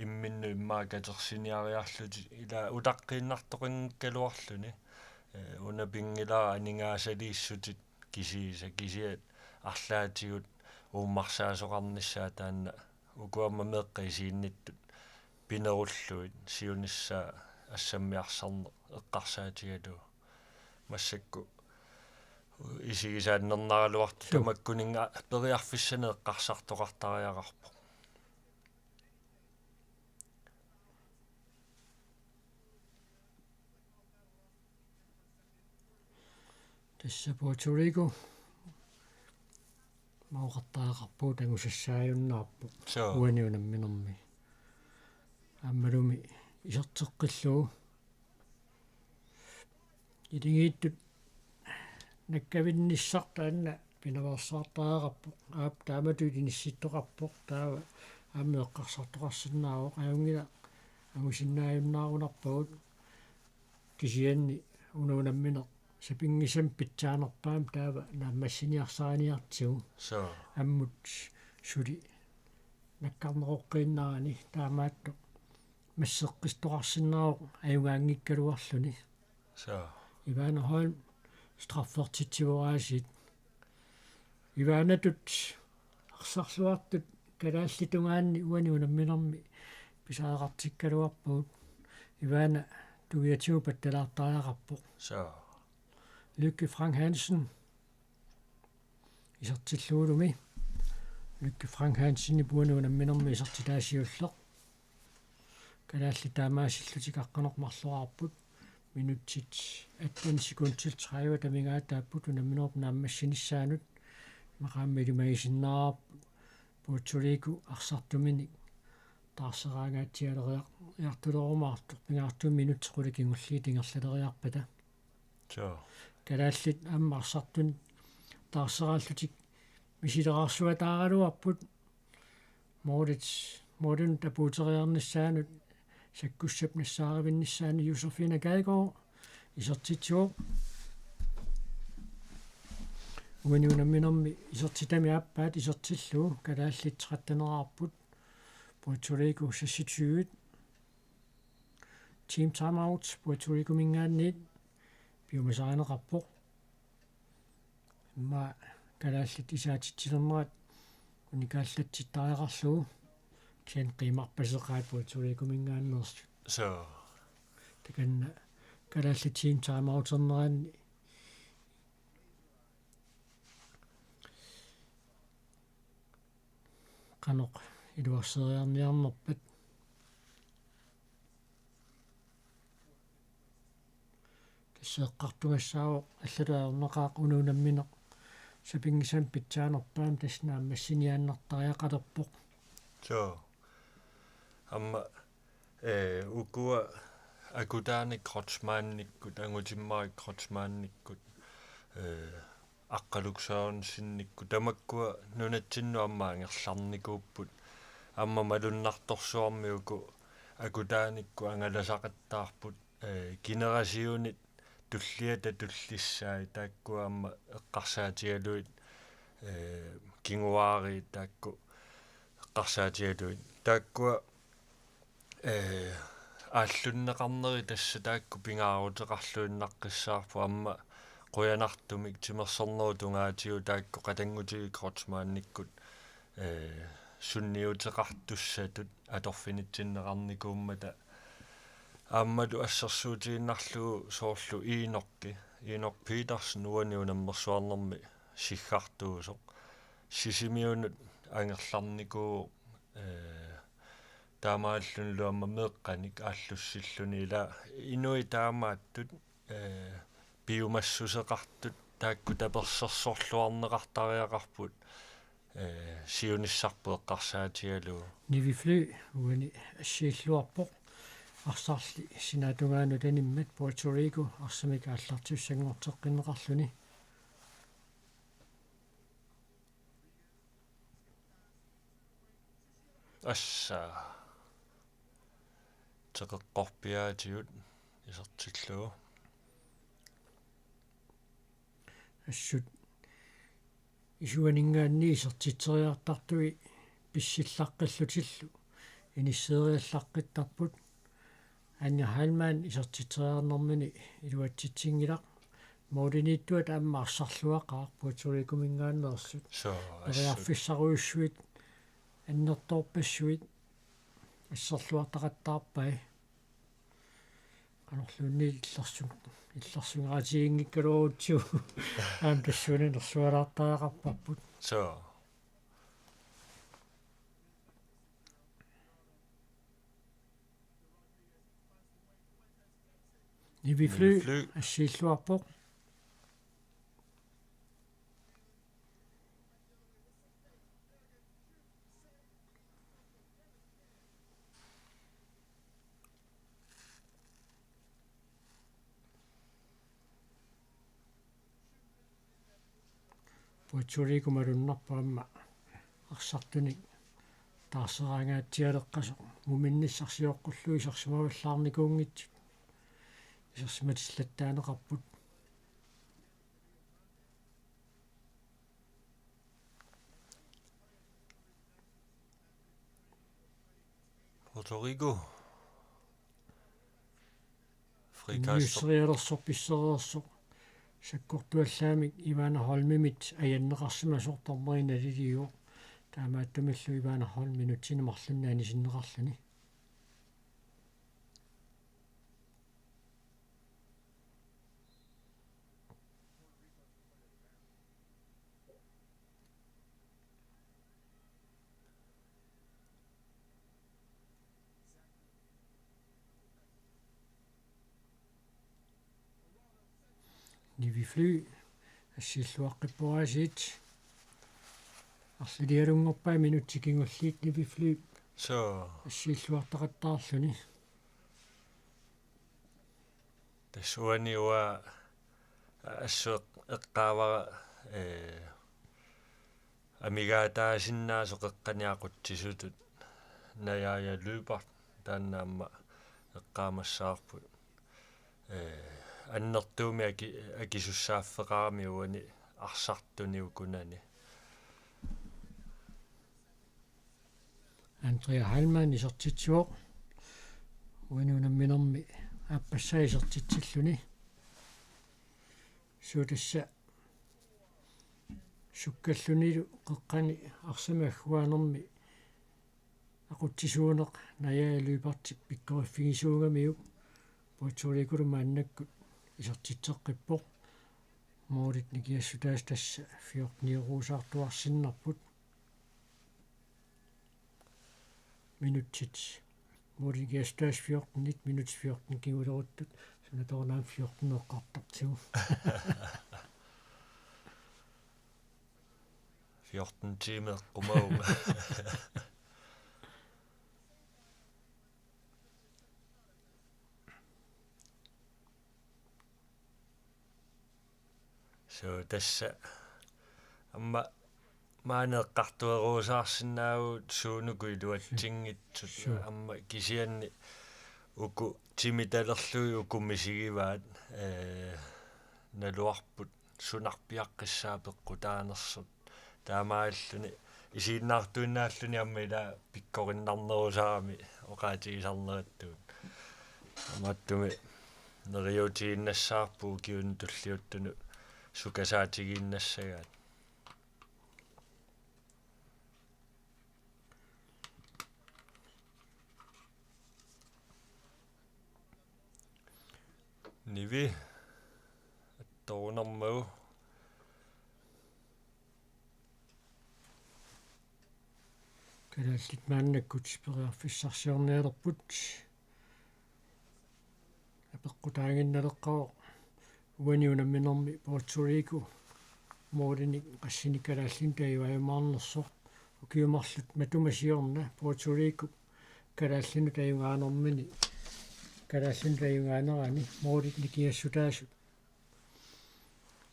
imminnut immaqa katersiniariarlutik, ila utaqqiinnartoqanngikkaluarluni, ee, una pinngilara aningaasaliissutit kisiisa, kisiat arlaatigut uummarsaasoqarnissaat taanna uku aamma meeqqat isiginnittut pinerullugit siunissaa assammi arsarneq eqqarsaatigalugu. Massakkut isigisaq annernaraluartoq. Suu. Tamakkuninnga periarfissanik eqqarsartoqartariaqarpoq. Tassa Puerto Rico mavoqartariaqarpugut, angusassaajunnaarpoq. Suu. Uani unamminermi. Aammalumi iserteqqillugu. Iligiittut nakkavinnissaq taanna pinaveersaartariaqarpoq. Aap, taamatut inissittoqarpoq. Taava aamma eqqarsartoqarsinnaavoq. Ajunngilaq, angusinnaajunnaarunarpagut. Kisianni una unammineq sapinngisamik pitsaanerpaamik taava naammassiniarsariniartigu. Suu. Ammut suli nakkarneqoqqiinnarani, taamaattoq masseqqittoqarsinnaavoq ajugaanngikkaluarluni. Suu. Ivana Holm, straffertitsivoq aasiit. Ivanatut arsarluartut kalaallit tungaanni uani unamminermi pisariaqartikkaluarpagut. Ivana tuiatigut pattalaartariaqarpoq. Suu. Lykke Frank Hansen isertillugulumi. Lykke Frank Hansenip uani unamminermi isertitaa siulleq. Kalaallit taamaasillutik aqqaneq-marluk aarput. Minutsit atten sekundit tredive amigaataapput unamminerup naammassinissaanut. Immaqa aamma ilimagisinnaavarput Puerto Rico arsartuminik taarseraangaatsialeriartulerumaartoq, pingaartumik minutsit qulit kingulliit ingerlaleriarpata. Suu. Kalaallit aamma arsartunik taarseraallutik misileraarsuataaraluarput. Målit, målinut apuuteriarnissaanut, sakkussap nassaarivinnissaanut Josefine Geigaard isertitsivoq. Uani unamminermi isertitami aappaat isertillugu, kalaallit tretteneraarput, Puerto Rico seksogtyve. Team timeout Puerto Ricominngaanniit piumasarineqarpoq. Immaqa kalaallit isaatitsilernerat unikaallatsittariaqarlugu, kisianni qiimarpaseqaat Puerto Ricominngaanneersut. Suu. Takanna kalaallit team timeouterneranni qanoq iluarseriarniarnerpat. Tassa eqqartugassaavoq allatut ajornaqaaq una unammineq sapinngisamik pitsaanerpaamik, tassa naammassiniaannartariaqalerpoq. Soo. Aamma, ee, ukua akutaanik Kreutzmannikkut, Angutimmarik Kreutzmannikkut, ee, Aqqaluk Sørensennikkut, tamakkua nunatsinnut aamma angerlarnikuupput. Aamma malunnartorsuarmi uku akutaanikkut angalasaqattaarput, ee, generationit tulliata tullissaat, taakkua aamma eqqarsaatigalugit, ee, kinguaariit taakku eqqarsaatigalugit. Taakkua, ee, aallunneqarneri tassa taakku pingaaruteqarluinnaqqissaarput, aamma qujanartumik timersornerup tungaatigut taakku qatanngutigiit Kreutzmannikkut, ee, sunniuteqartussatut atorfinitsinneqarnikuummata. Aammalu assersuutigiinnarlugu soorlu Enoki, Enok Petersen, uani unammersuarnermi siggartuusoq. Sisimiunut angerlarnikuuvoq, ee, taamaallunilu aamma meeqqanik aallussilluni, ila inuit taamaattut, ee, piumassuseqartut taakku tapersersorluarneqartariaqarput, ee, siunissarput eqqarsaatigalugu. Nivi Fly uani assiilluarpoq. Arsarli sinaatungaanut animmat Puerto Rico arsamik aallartissanngorteqqinneqarluni. Assa. Teqeqqorpiaatigut isertillugu. Assut isuaninngaanniit isertitseriartartui pissillaqqillutillu inisseeriallaqqittarput. Anja Heilmann isertitseriarnermini iluatsitsinngilaq. Målimiittuata aamma arsarluaqaaq Puerto Ricominngaanneersut. Soo, assut. Periarfissarujussuit annertoorpassuit asserluartaqattaarpai. Qanorluunniit illersu-, illersugaatiginngikkaluarutsigu aamma tassuuna nersualaartariaqarparput. Soo. Nivi Fly. Nivi Fly. Assiilluarpoq. Puerto Rico malunnarpoq aamma arsartunik taarseraangaatsialeqqasoq, muminnissaq sioqqullugu isersimavallaarnikuunngitsut isersimatillattaaneqarput. Puerto Rico. Frikaassoq. Niusserialersoq pissereersoq sakkortuallaamik Ivana Holmimit ajanneqarsimasoq dommeri naliliivoq. Taamaattumillu Ivana Holm minutsini marlunni anisinneqarluni. Nivi Fly assiilluaqqippoq aasiit. Arlalialunngorpai minutsit kingulliit Nivi Fly. Soo. Assiilluartaqattaarluni. Tassa uani uanga assut eqqaavara, ee, amigaataasinnaasoq eqqani aqutsisutut, Naja Lyberth, taanna aamma eqqaamassavarput. Ee, annertuumik aki-, akisussaaffeqarami uani arsartuni ukunani. Andrea Heilmann isertitsivoq. Uani unamminermi aappassaa isertitsilluni. Suu tassa sukkallunilu qeqqani arsamik agguaanermi aqutsisuuneq Naja Lyberthip pikkoriffigisuugamiuk. Puerto Ricolu maannakkut isertitseqqippoq. Målit nikingassutaasut tassa fjorteniusaartuarsinnarput. Minutsit. Målit nikingassutaasut fjortenit, minutsit fjorten kinguleruttut. Suna toornaam fjorten eqqartartigu. Fjorten timer eqqumavunga. So tassa aamma maani eqqartueruusaarsinnaavugut suunuku iluatsinngitsut. Suu. Aamma kisianni uku timitalerlugit uku misigivaat, ee, naluarput sunarpiaqqissaaq peqqutaanersut. Taamaalluni isiginnaartuinnaalluni aamma ila pikkorinnarnerusarami oqaatigisarnerattuut. Taamaattumik neriuutigiinnassavarput ukiunut tulliuttunut sukasaatigiinnassagaat. Nivi attorunarmagu. Kalaallit maannakkut periarfissarsiornialerput. Apeqqutaaginnaleqqaarpoq uani unamminermi Puerto Rico målinik qassinik kalaallinut tajuaajumaarnersoq. Ukiut marluk matuma siorna Puerto Rico kalaallinut tajugaanermini, kalaallinut tajugaanerani målit nikingassutaasut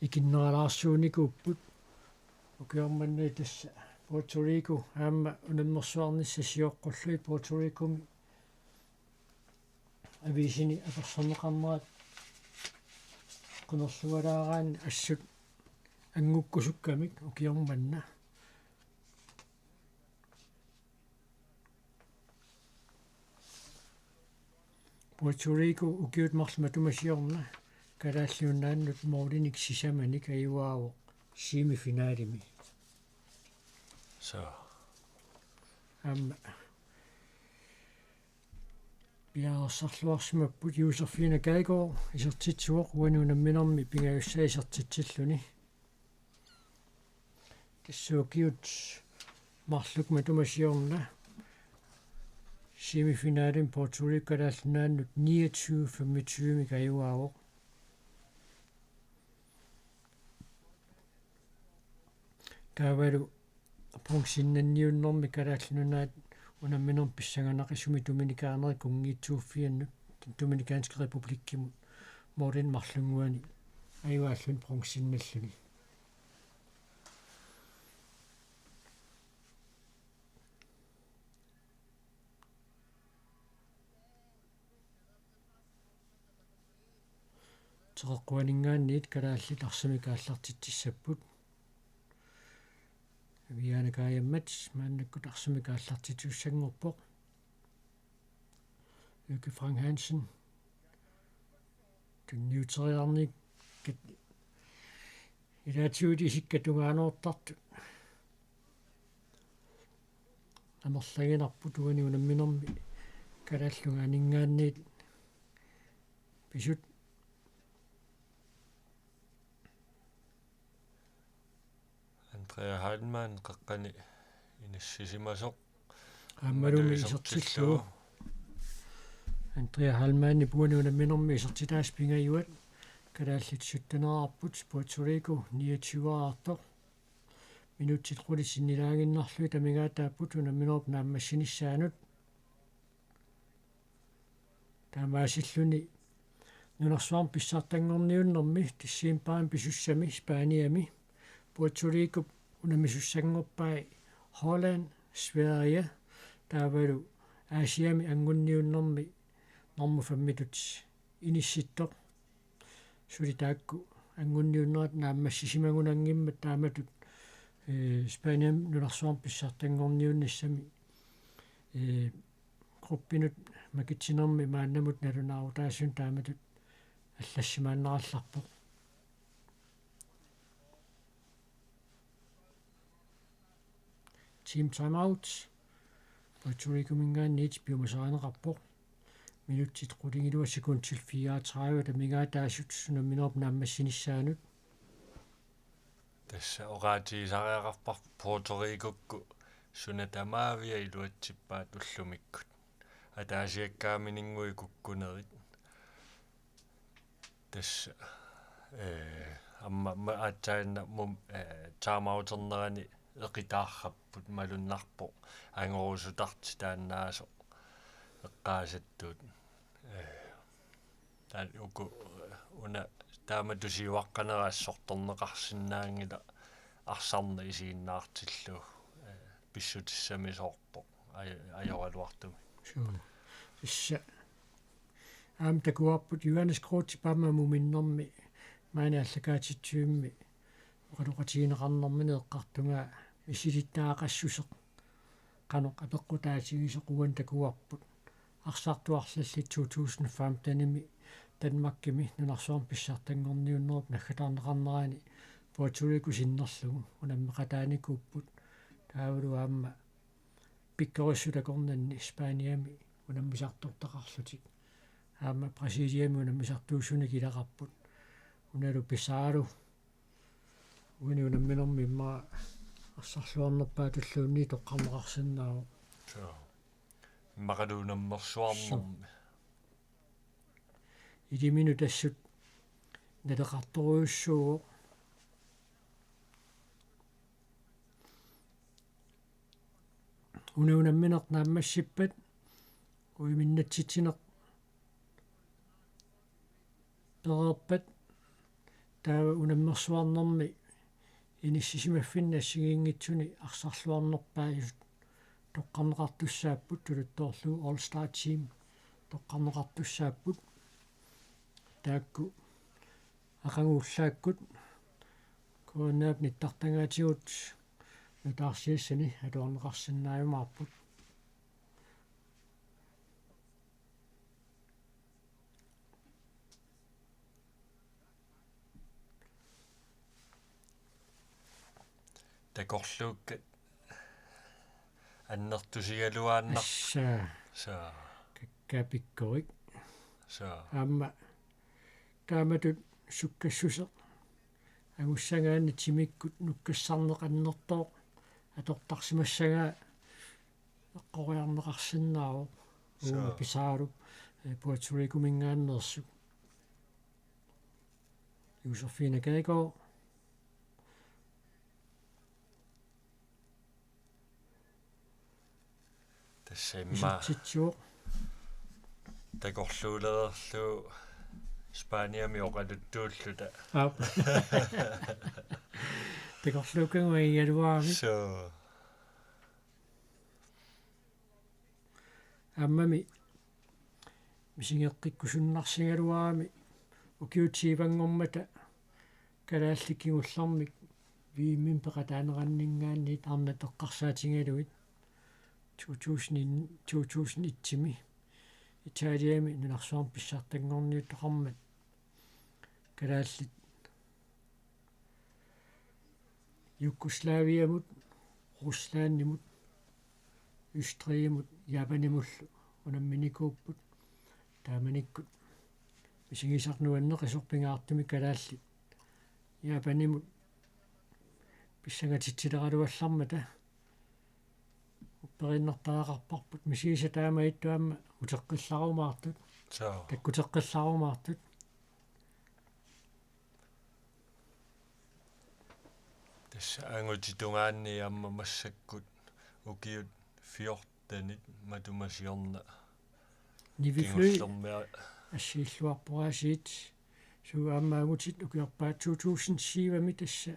ikinneralaarsuunikuupput. Ukioq manna tassa Puerto Rico aamma unammersuarnissaq sioqqullugit Puerto Ricomi aviisini apersorneqarnerat qimerlualaaraanni assut angukkusukkamik ukioq manna. Puerto Rico ukiut marluk matuma siorna Kalaallit Nunaannut målinik sisamanik ajugaavoq semifinalimi. So. Aamma piareersarluarsimapput Josefine Geigaard isertitsivoq uani unamminermi pingajussaa isertitsilluni. Tassa ukiut marluk matuma siorna semifinalimi Puerto Rico Kalaallit Nunaannut niogtyve femogtyve-mik ajugaavoq. Taavalu bronzeinnanniunnermi Kalaallit Nunaat unamminermi pissanganaqisumik dominikaaneri kunngiitsuuffiannut, Den Dominikanske Republikkimut, målinik marlunnguanik ajugaalluni bronzeinnalluni. Teqeqquaninngaanniit kalaallit arsamik aallartitsissapput. Viviane Kajamats maannakkut arsamik aallartitsissanngorpoq. Lykke Frank Hansen. Tunniuteriarnikkut ilaatigut isikka tungaanoortartut amerlaginarput uani unamminermi Kalaallit Nunaanninngaanniit pisut. Andrea Heilmann qeqqani inissisimasoq. Aammalu isertillugu. Andrea Heilmannip uani unamminermi isertitaasut pingajuat. Kalaallit sytteneqarput, Puerto Rico niogtyve-raartoq. Minutsit qulit sinnilaaginnarlugit amigaataapput unamminerup naammassinissaanut. Taamaasilluni nunarsuarmi pissartanngorniunnermi decembarimi pisussami Spaniami Puerto Ricop unammisussanngorpai Holland, Sverige, taavalu Asiami angunniunnermi normu femmitut inissittoq. Suli taakku angunniunnerat naammassisimagunanngimmat taamatut, ee, Spaniami nunarsuarmi pissartanngorniunnissami, ee, gruppinut makitsinermi maannamut nalunaarutaassunik taamatut allassimaannarallarpoq. Team timeout. Puerto Ricominngaanniit piumasarineqarpoq. Minutsit qulingiluat sekundit fireogtredive, tamigaataasut unamminermi naammassinissaanut. Tassa oqaatigisariaqarparput Puerto Ricokkut suna tamaavia iluatsippaat ullumikkut. Ataasiakkaamininnguit kukkunerit. Tassa, eh, aamma ma-, aatsaannaq mum-, eh, timeouternerani eqitaarrapput, malunnarpoq angorusutartik taannaasoq eqqaasattut. Eh, taanna uku, eh, una taamatut siuaqqanerat assortorneqarsinnaanngilaq arsarneq isiginnaartillugu, eh, pissutissamisoorpoq aj-, ajoraluartumik. Suu. Tassa aamma takuarput Johannes Grothip aamma muminnermi maani aallakaatitsivimmi oqaloqatigineqarnermini eqqartugaa misilittagaqassuseq qanoq apeqqutaatigisoq uani takuarput. Arsartuarlallit to tusind femtenimi Danmarkimi nunarsuarmi pissartanngorniunnerup naggataarneqarnerani Puerto Rico sinnerlugu unammeqataanikuupput. Taavalu aamma pikkorissut akornanni Spaniami unammisartortaqarlutik. Aamma Brasiliami unammisartuussunik ilaqarput. Unalu Pizarro uani unamminermi immaqa arsarluarnerpaatulluunniit toqqarneqarsinnaavoq. Suu. Immaqalu unammersuarnermi. Iliminut assut naleqartorujussuuvoq. Una unammineq naammassippat, uiminnatsitsineq pereerpat, taava unammersuarnermi inissisimaffinni assigiinngitsuni arsarluarnerpaasut toqqarneqartussaapput, tuluttoorlugu All Star Team toqqarneqartussaapput. Taakku aqagu ullaakkut K N A-p nittartagaatigut nutaarsiassani atuarneqarsinnaajumaarput. Takorluukkat annertusigaluaannaq. Assa. Suu. Kakkaak pikkorik. Suu. Aamma taamatut sukkassuseq angussagaanni timikkut nukkassarneq annertooq atortarsimassagaa eqqoriarneqarsinnaavoq. Suu. Uuma Pizarro, eh, Puerto Ricominngaanneersoq. Josefina Gadegaard. Tassa immaqa isertitsivoq. Takorluulereerlugu Spaniami oqaluttuulluta. Aap. Takorluukkagut angigaluaramik. Suu. Aammami misigeqqikkusunnarsigaluarami ukiut tyvenngormata kalaallit kingullermik V M-imi peqataaneranninngaanniit arnat eqqarsaatigalugit to tusind, to tusind et-imi Italiami nunarsuarmi pissartanngorniuttoqarmat kalaallit Jugoslaviamut, Ruslandimut, Østrigimut, Japanimullu unamminikuupput. Taamanikkut misigisaq nuanneqisoq pingaartumik kalaallit Japanimut pissangatitsileraluallarmata upperiinnartariaqarparput. Misigisaq taamaattut aamma uteqqillarumaartut. Suu. Takkuteqqillarumaartut. Tassa angutit tungaanni aamma massakkut ukiut fjortenit matuma siorna. Nivi Fly. Kingullermi a- assiilluarpoq aasiit. Suu, aamma angutit ukiorpaat to tusind syvimi tassa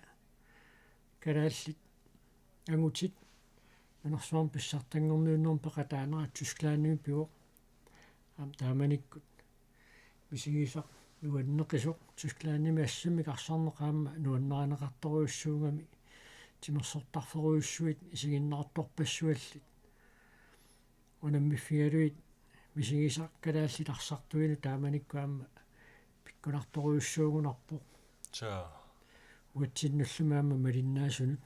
kalaallit angutit nunarsuarmi pissartanngorniunnermi peqataanerat Tysklandimi pivoq. Aamma taamanikkut misigisaq nuanneqisoq Tysklandimi assammik arsarneq aamma nuannarineqartorujussuugami timersortarferujussuit isiginnaartorpassuallit. Unammiffigalugit misigisaq kalaallit arsartuinut taamanikkut aamma pikkunartorujussuugunarpoq. Suu. Uatsinnullu aamma malinnaasunut.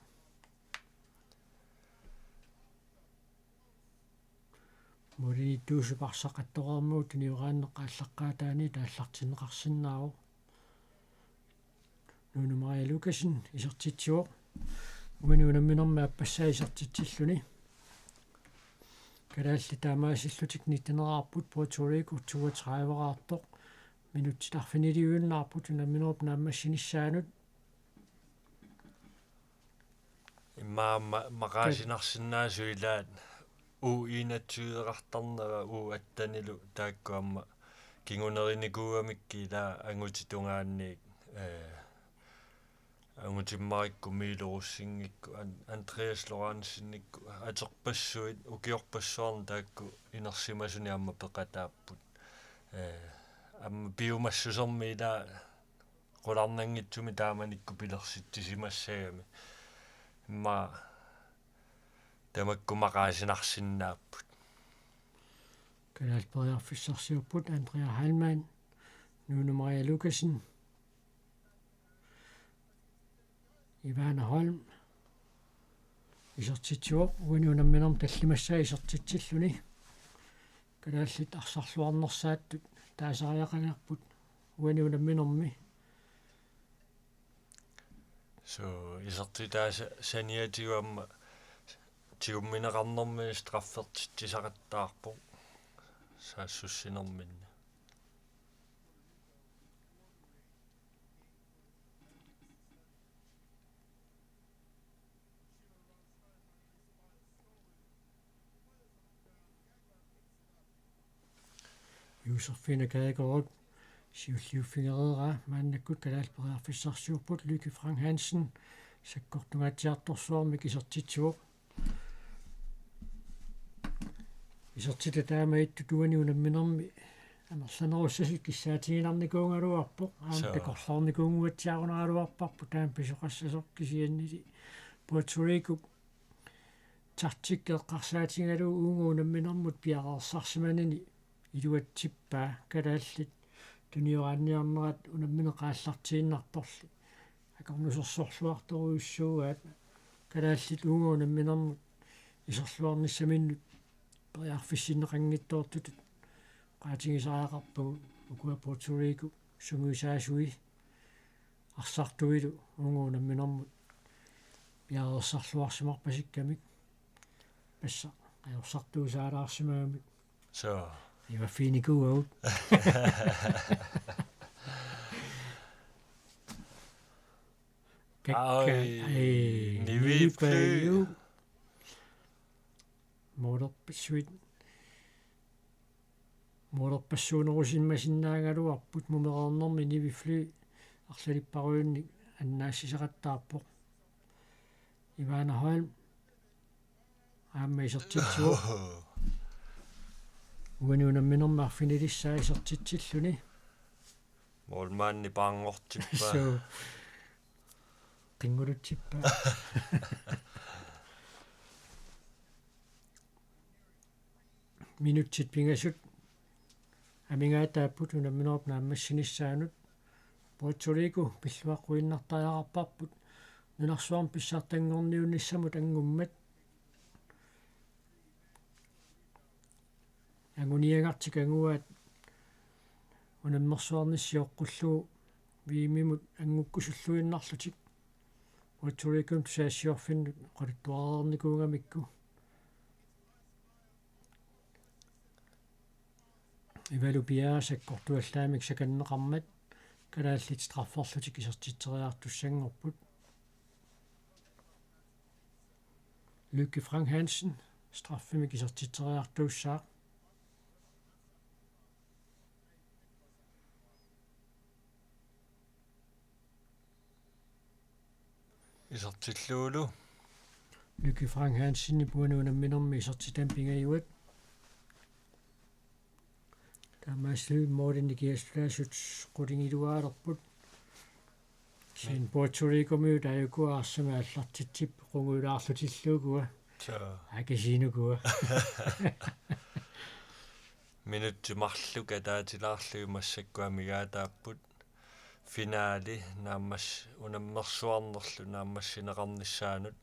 Målimiittuusup arsaq attoreermagu tunioraanneq aallaqqaataaniit aallartinneqarsinnaavoq. Nuunu Maria Lukassen isertitsivoq. Uani unamminermi aappassaa isertitsilluni. Kalaallit taamaasillutik nitteneraarput, Puerto Rico toogtrediveraartoq. Minutsit arfiniliuinnarput unamminerup naammassinissaanut. Immaqa aamma maqaasinarsinnaasut ilaat U enogtyveqartarnera U attenilu taakku aamma kingunerinikuugamikkit ilaa angutit tungaanniit, ee, angutimmarikku Milo Rosingikku, An-, Andreas Lorentzenikkut atorpassuit ukiorpassuarni taakku inersimasunik aamma peqataapput. Ee, aamma piumassusermi ilaa qularnanngitsumik taamanikkut pilersitsisimassagami. Immaqa tamakku maqaasinarsinnaapput. Kalaallit periarfissarsiorput Andrea Heilmann, Nuunu Maria Lukassen, Ivana Holm isertitsivoq, uani unamminermi tallimassaa isertitsilluni. Kalaallit arsarluarnersaattut taasariaqalerput uani unamminermi. So, isertitaasa saniatigut aamma tigummineqarnermi straffertitsisaqattaarpoq saassussinerminni. Josefine Kagerup siulliuffigereeraa, maannakkut kalaallit periarfissarsiorput Lykke Frank Hansen sakkortungaatsiartorsuarmik isertitsivoq. Isertitat taama ittut uani unamminermi amerlanerussasut kissaatiginarnikuugaluarpoq, aamma Soo. takorloornikuunnguatsiarunaraluarparput taama pisoqassasoq, kisiannili Puerto Rico taktikki eqqarsaatigalugu uunga unamminermut piareersarsimanini iluatsippaa kalaallit tunioraanniarnerat unammineq aallartiinnartorli akornusersorluartorujussuugaat. Kalaallit uunga unamminermut iserluarnissaminnut periarfissinneqanngitsoortutut oqaatigisariaqarpagut ukua Puerto Rico sungiusaasui arsartuilu uunga unamminermut piareersarluarsimarpasikkamik. Tassa ajorsartuusaalaarsimagamik. Soo. Ivaffiginikkut. Kakka, Ai, ai, niviplu. Niviplu. Motorpassuit. Motorpassuunerusimmasinnaagaluarput, mumereernermi niviplu arlalipparujunnik annaassisaqattaarpoq. Ivana Holm aamma isertitsivoq. Uani unamminermi arfinilissaa isertitsilluni. Målmandi paarngortippaa. Soo. Qinngulutsippaa. Minutsit pingasut amigaataapput unamminerup naammassinissaanut. Puerto Rico pilluaqquinnartariaqarparput nunarsuarmi pissartanngorniunnissamut anngummat. Anguniagartik anguaat unammersuarnissi oqqullugu V M-imut anngukkusulluinnarlutik. Puerto Ricomut tusagassiorfinnut oqaluttuareernikuugamikku. Ivalu piaa sakkortuallaamik sakanneqarmat kalaallit strafferlutik isertitseriartussanngorput. Lykke Frank Hansen straffemik isertitseriartuussaaq. Isertillugulu. Lykke Frank Hansenip uani unamminermi isertitami pingajuat. Taamaasilluni målinik kiassulaasut qulingiluaalerput. Kisianni Puerto Ricomiut aajuku arsamik aallartitsipput qungujulaarlutillu ukua. Soo. Akisiinukua. Minutsit marluk ataatilaarlugit massakkut amigaataapput. Finale naammas-, unammersuarnerlu naammassineqarnissaanut.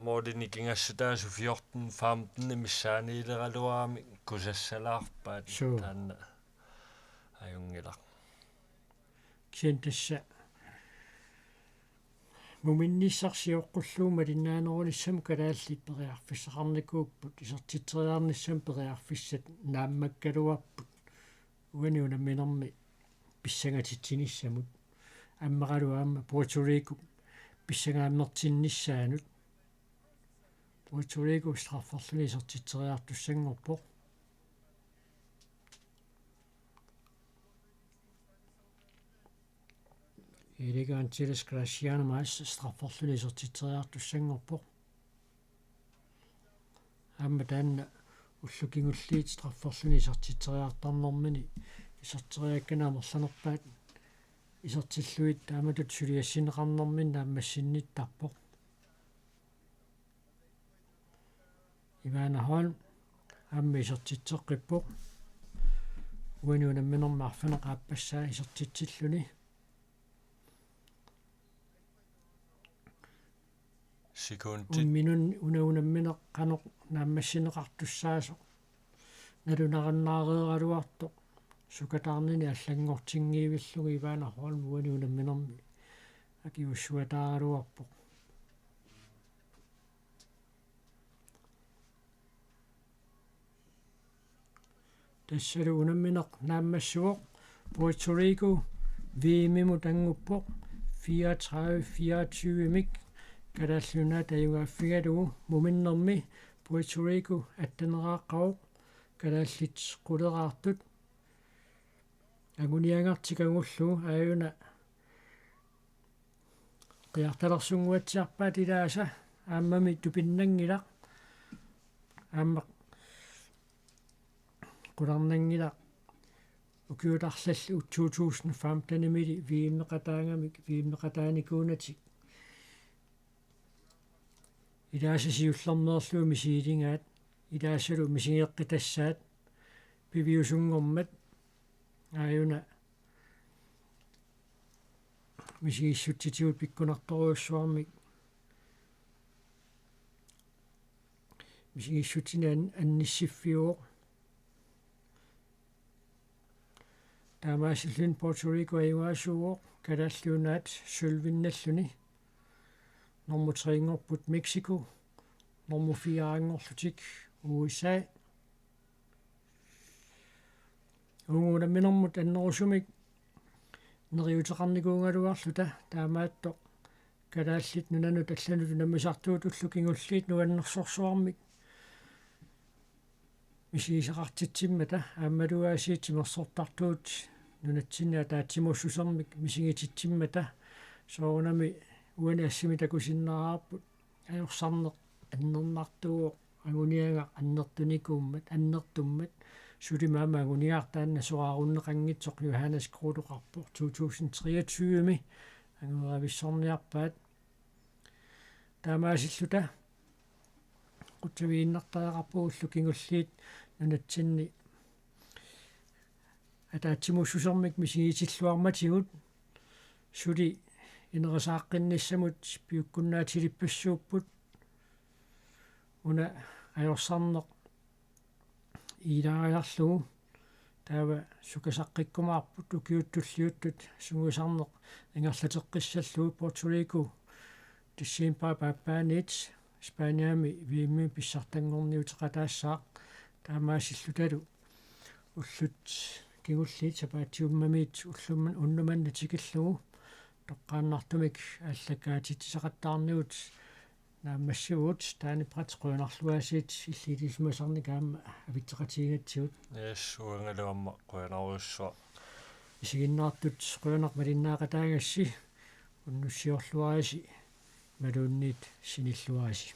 Målini nikingassutaasut fjorten femten missaaniileraluaramik kusassalaarpaat. Suu. Taanna ajunngilaq. Kisianni tassa muminnissaq sioqqullugu malinnaanerunissamut kalaallit periarfissaqarnikuupput, isertitseriarnissamut periarfissat naammakkaluarput uani unamminermi pissangatitsinissamut. Ammeralu aamma Puerto Rico pissangaammertinnissaanut. Puerto Rico strafferluni isertitseriartussanngorpoq. Erik Antilles Graciano Mas strafferluni isertitseriartussanngorpoq. Aamma taanna ullut kingulliit strafferluni isertitseriartarnermini iserteriakkani amerlanerpaat isertillugit taamatut suliassinneqarnermini naammassinnittarpoq. Ivana Holm aamma isertitseqqippoq. Uani unamminermi arfineq-aappassaa isertitsilluni. Sekundit. Unminun una unammineq qanoq naammassineqartussaasoq nalunarunnaareraluartoq sukataarnini allanngortinngivillugu Ivana Holm uani unamminermi akiuussuataaraluarpoq. Tassalu unammineq naammassivoq Puerto Rico V M-imut annguppoq fireogtredive fireogtyve-mik Kalaallit Nunaata ajugaaffigalugu. Muminnermi Puerto Rico atteneraaqqavoq kalaallit quleraartut anguniagartik angullugu. Aajuna qiartalersunnguatsiarpaat ilaasa aammami tupinnanngilaq. Aamma qularnanngilaq ukiut arlallit to tusind femten-imili V M-eqataangamik, V M-eqataanikuunatik. Ilaasa siullermeerlugit misigiligaat, ilaasalu misigeqqitassaat piviusunngormat. Aajuna misigissutsitigut pikkunartorujussuarmik misigissutsinik an-, annissiffiuvoq. Taamaasilluni Puerto Rico ajugaasuuvoq, Kalaallit Nunaat sølvinnalluni. Nummer tre-nngorput Mexico, nummer fire-nngorlutik U S A. Uagut unamminermut annerusumik neriuteqarnikuugaluarluta, taamaattoq Kalaallit Nunanut allanut unammisartugut ullut kingulliit nuannersorsuarmik misigisaqartitsimmata aammalu aasiit timersortartugut nunatsinni ataatsimuussusermik misigititsimmata. Soorunami uani assimi takusinnaavarput ajorsarneq annernartuuvoq anguniagaq annertunikuummat, annertummat. Suli aamma anguniagaq taanna soraarunneqanngitsoq Johannes Groth oqarpoq to tusind treogtyve-mi anguniagavissorniarpaat. Taamaasilluta qutsavigiinnartariaqarpugut ullut kingulliit nunatsinni ataatsimuussusermik misigitilluarmatigut. Suli inerisaaqqinnissamut piukkunnaatilippassuupput. Una ajorsarneq ilaariarlugu taava sukasaqqikkumaarput ukiut tulliuttut sungiusarneq ingerlateqqissallugu. Puerto Rico decembarip aappaaniit Spaniami V M-imi pissartanngorniuteqataassaaq. Taamaasillutalu ullut kingulliit sapaatip-akunneriit ullumman unnumanna tikillugu toqqaannartumik aallakaatitsisaqattaarnigut naammassivugut. Daniprats, qujanarlu aasiit illit ilisimasarnik aamma avitseqatigigatsigut. Yes, uangalu aamma qujanarujussuaq. Isiginnaartut qujanaq malinnaaqataagassi, unnussiorluarisi imaluunniit sinilluarisi.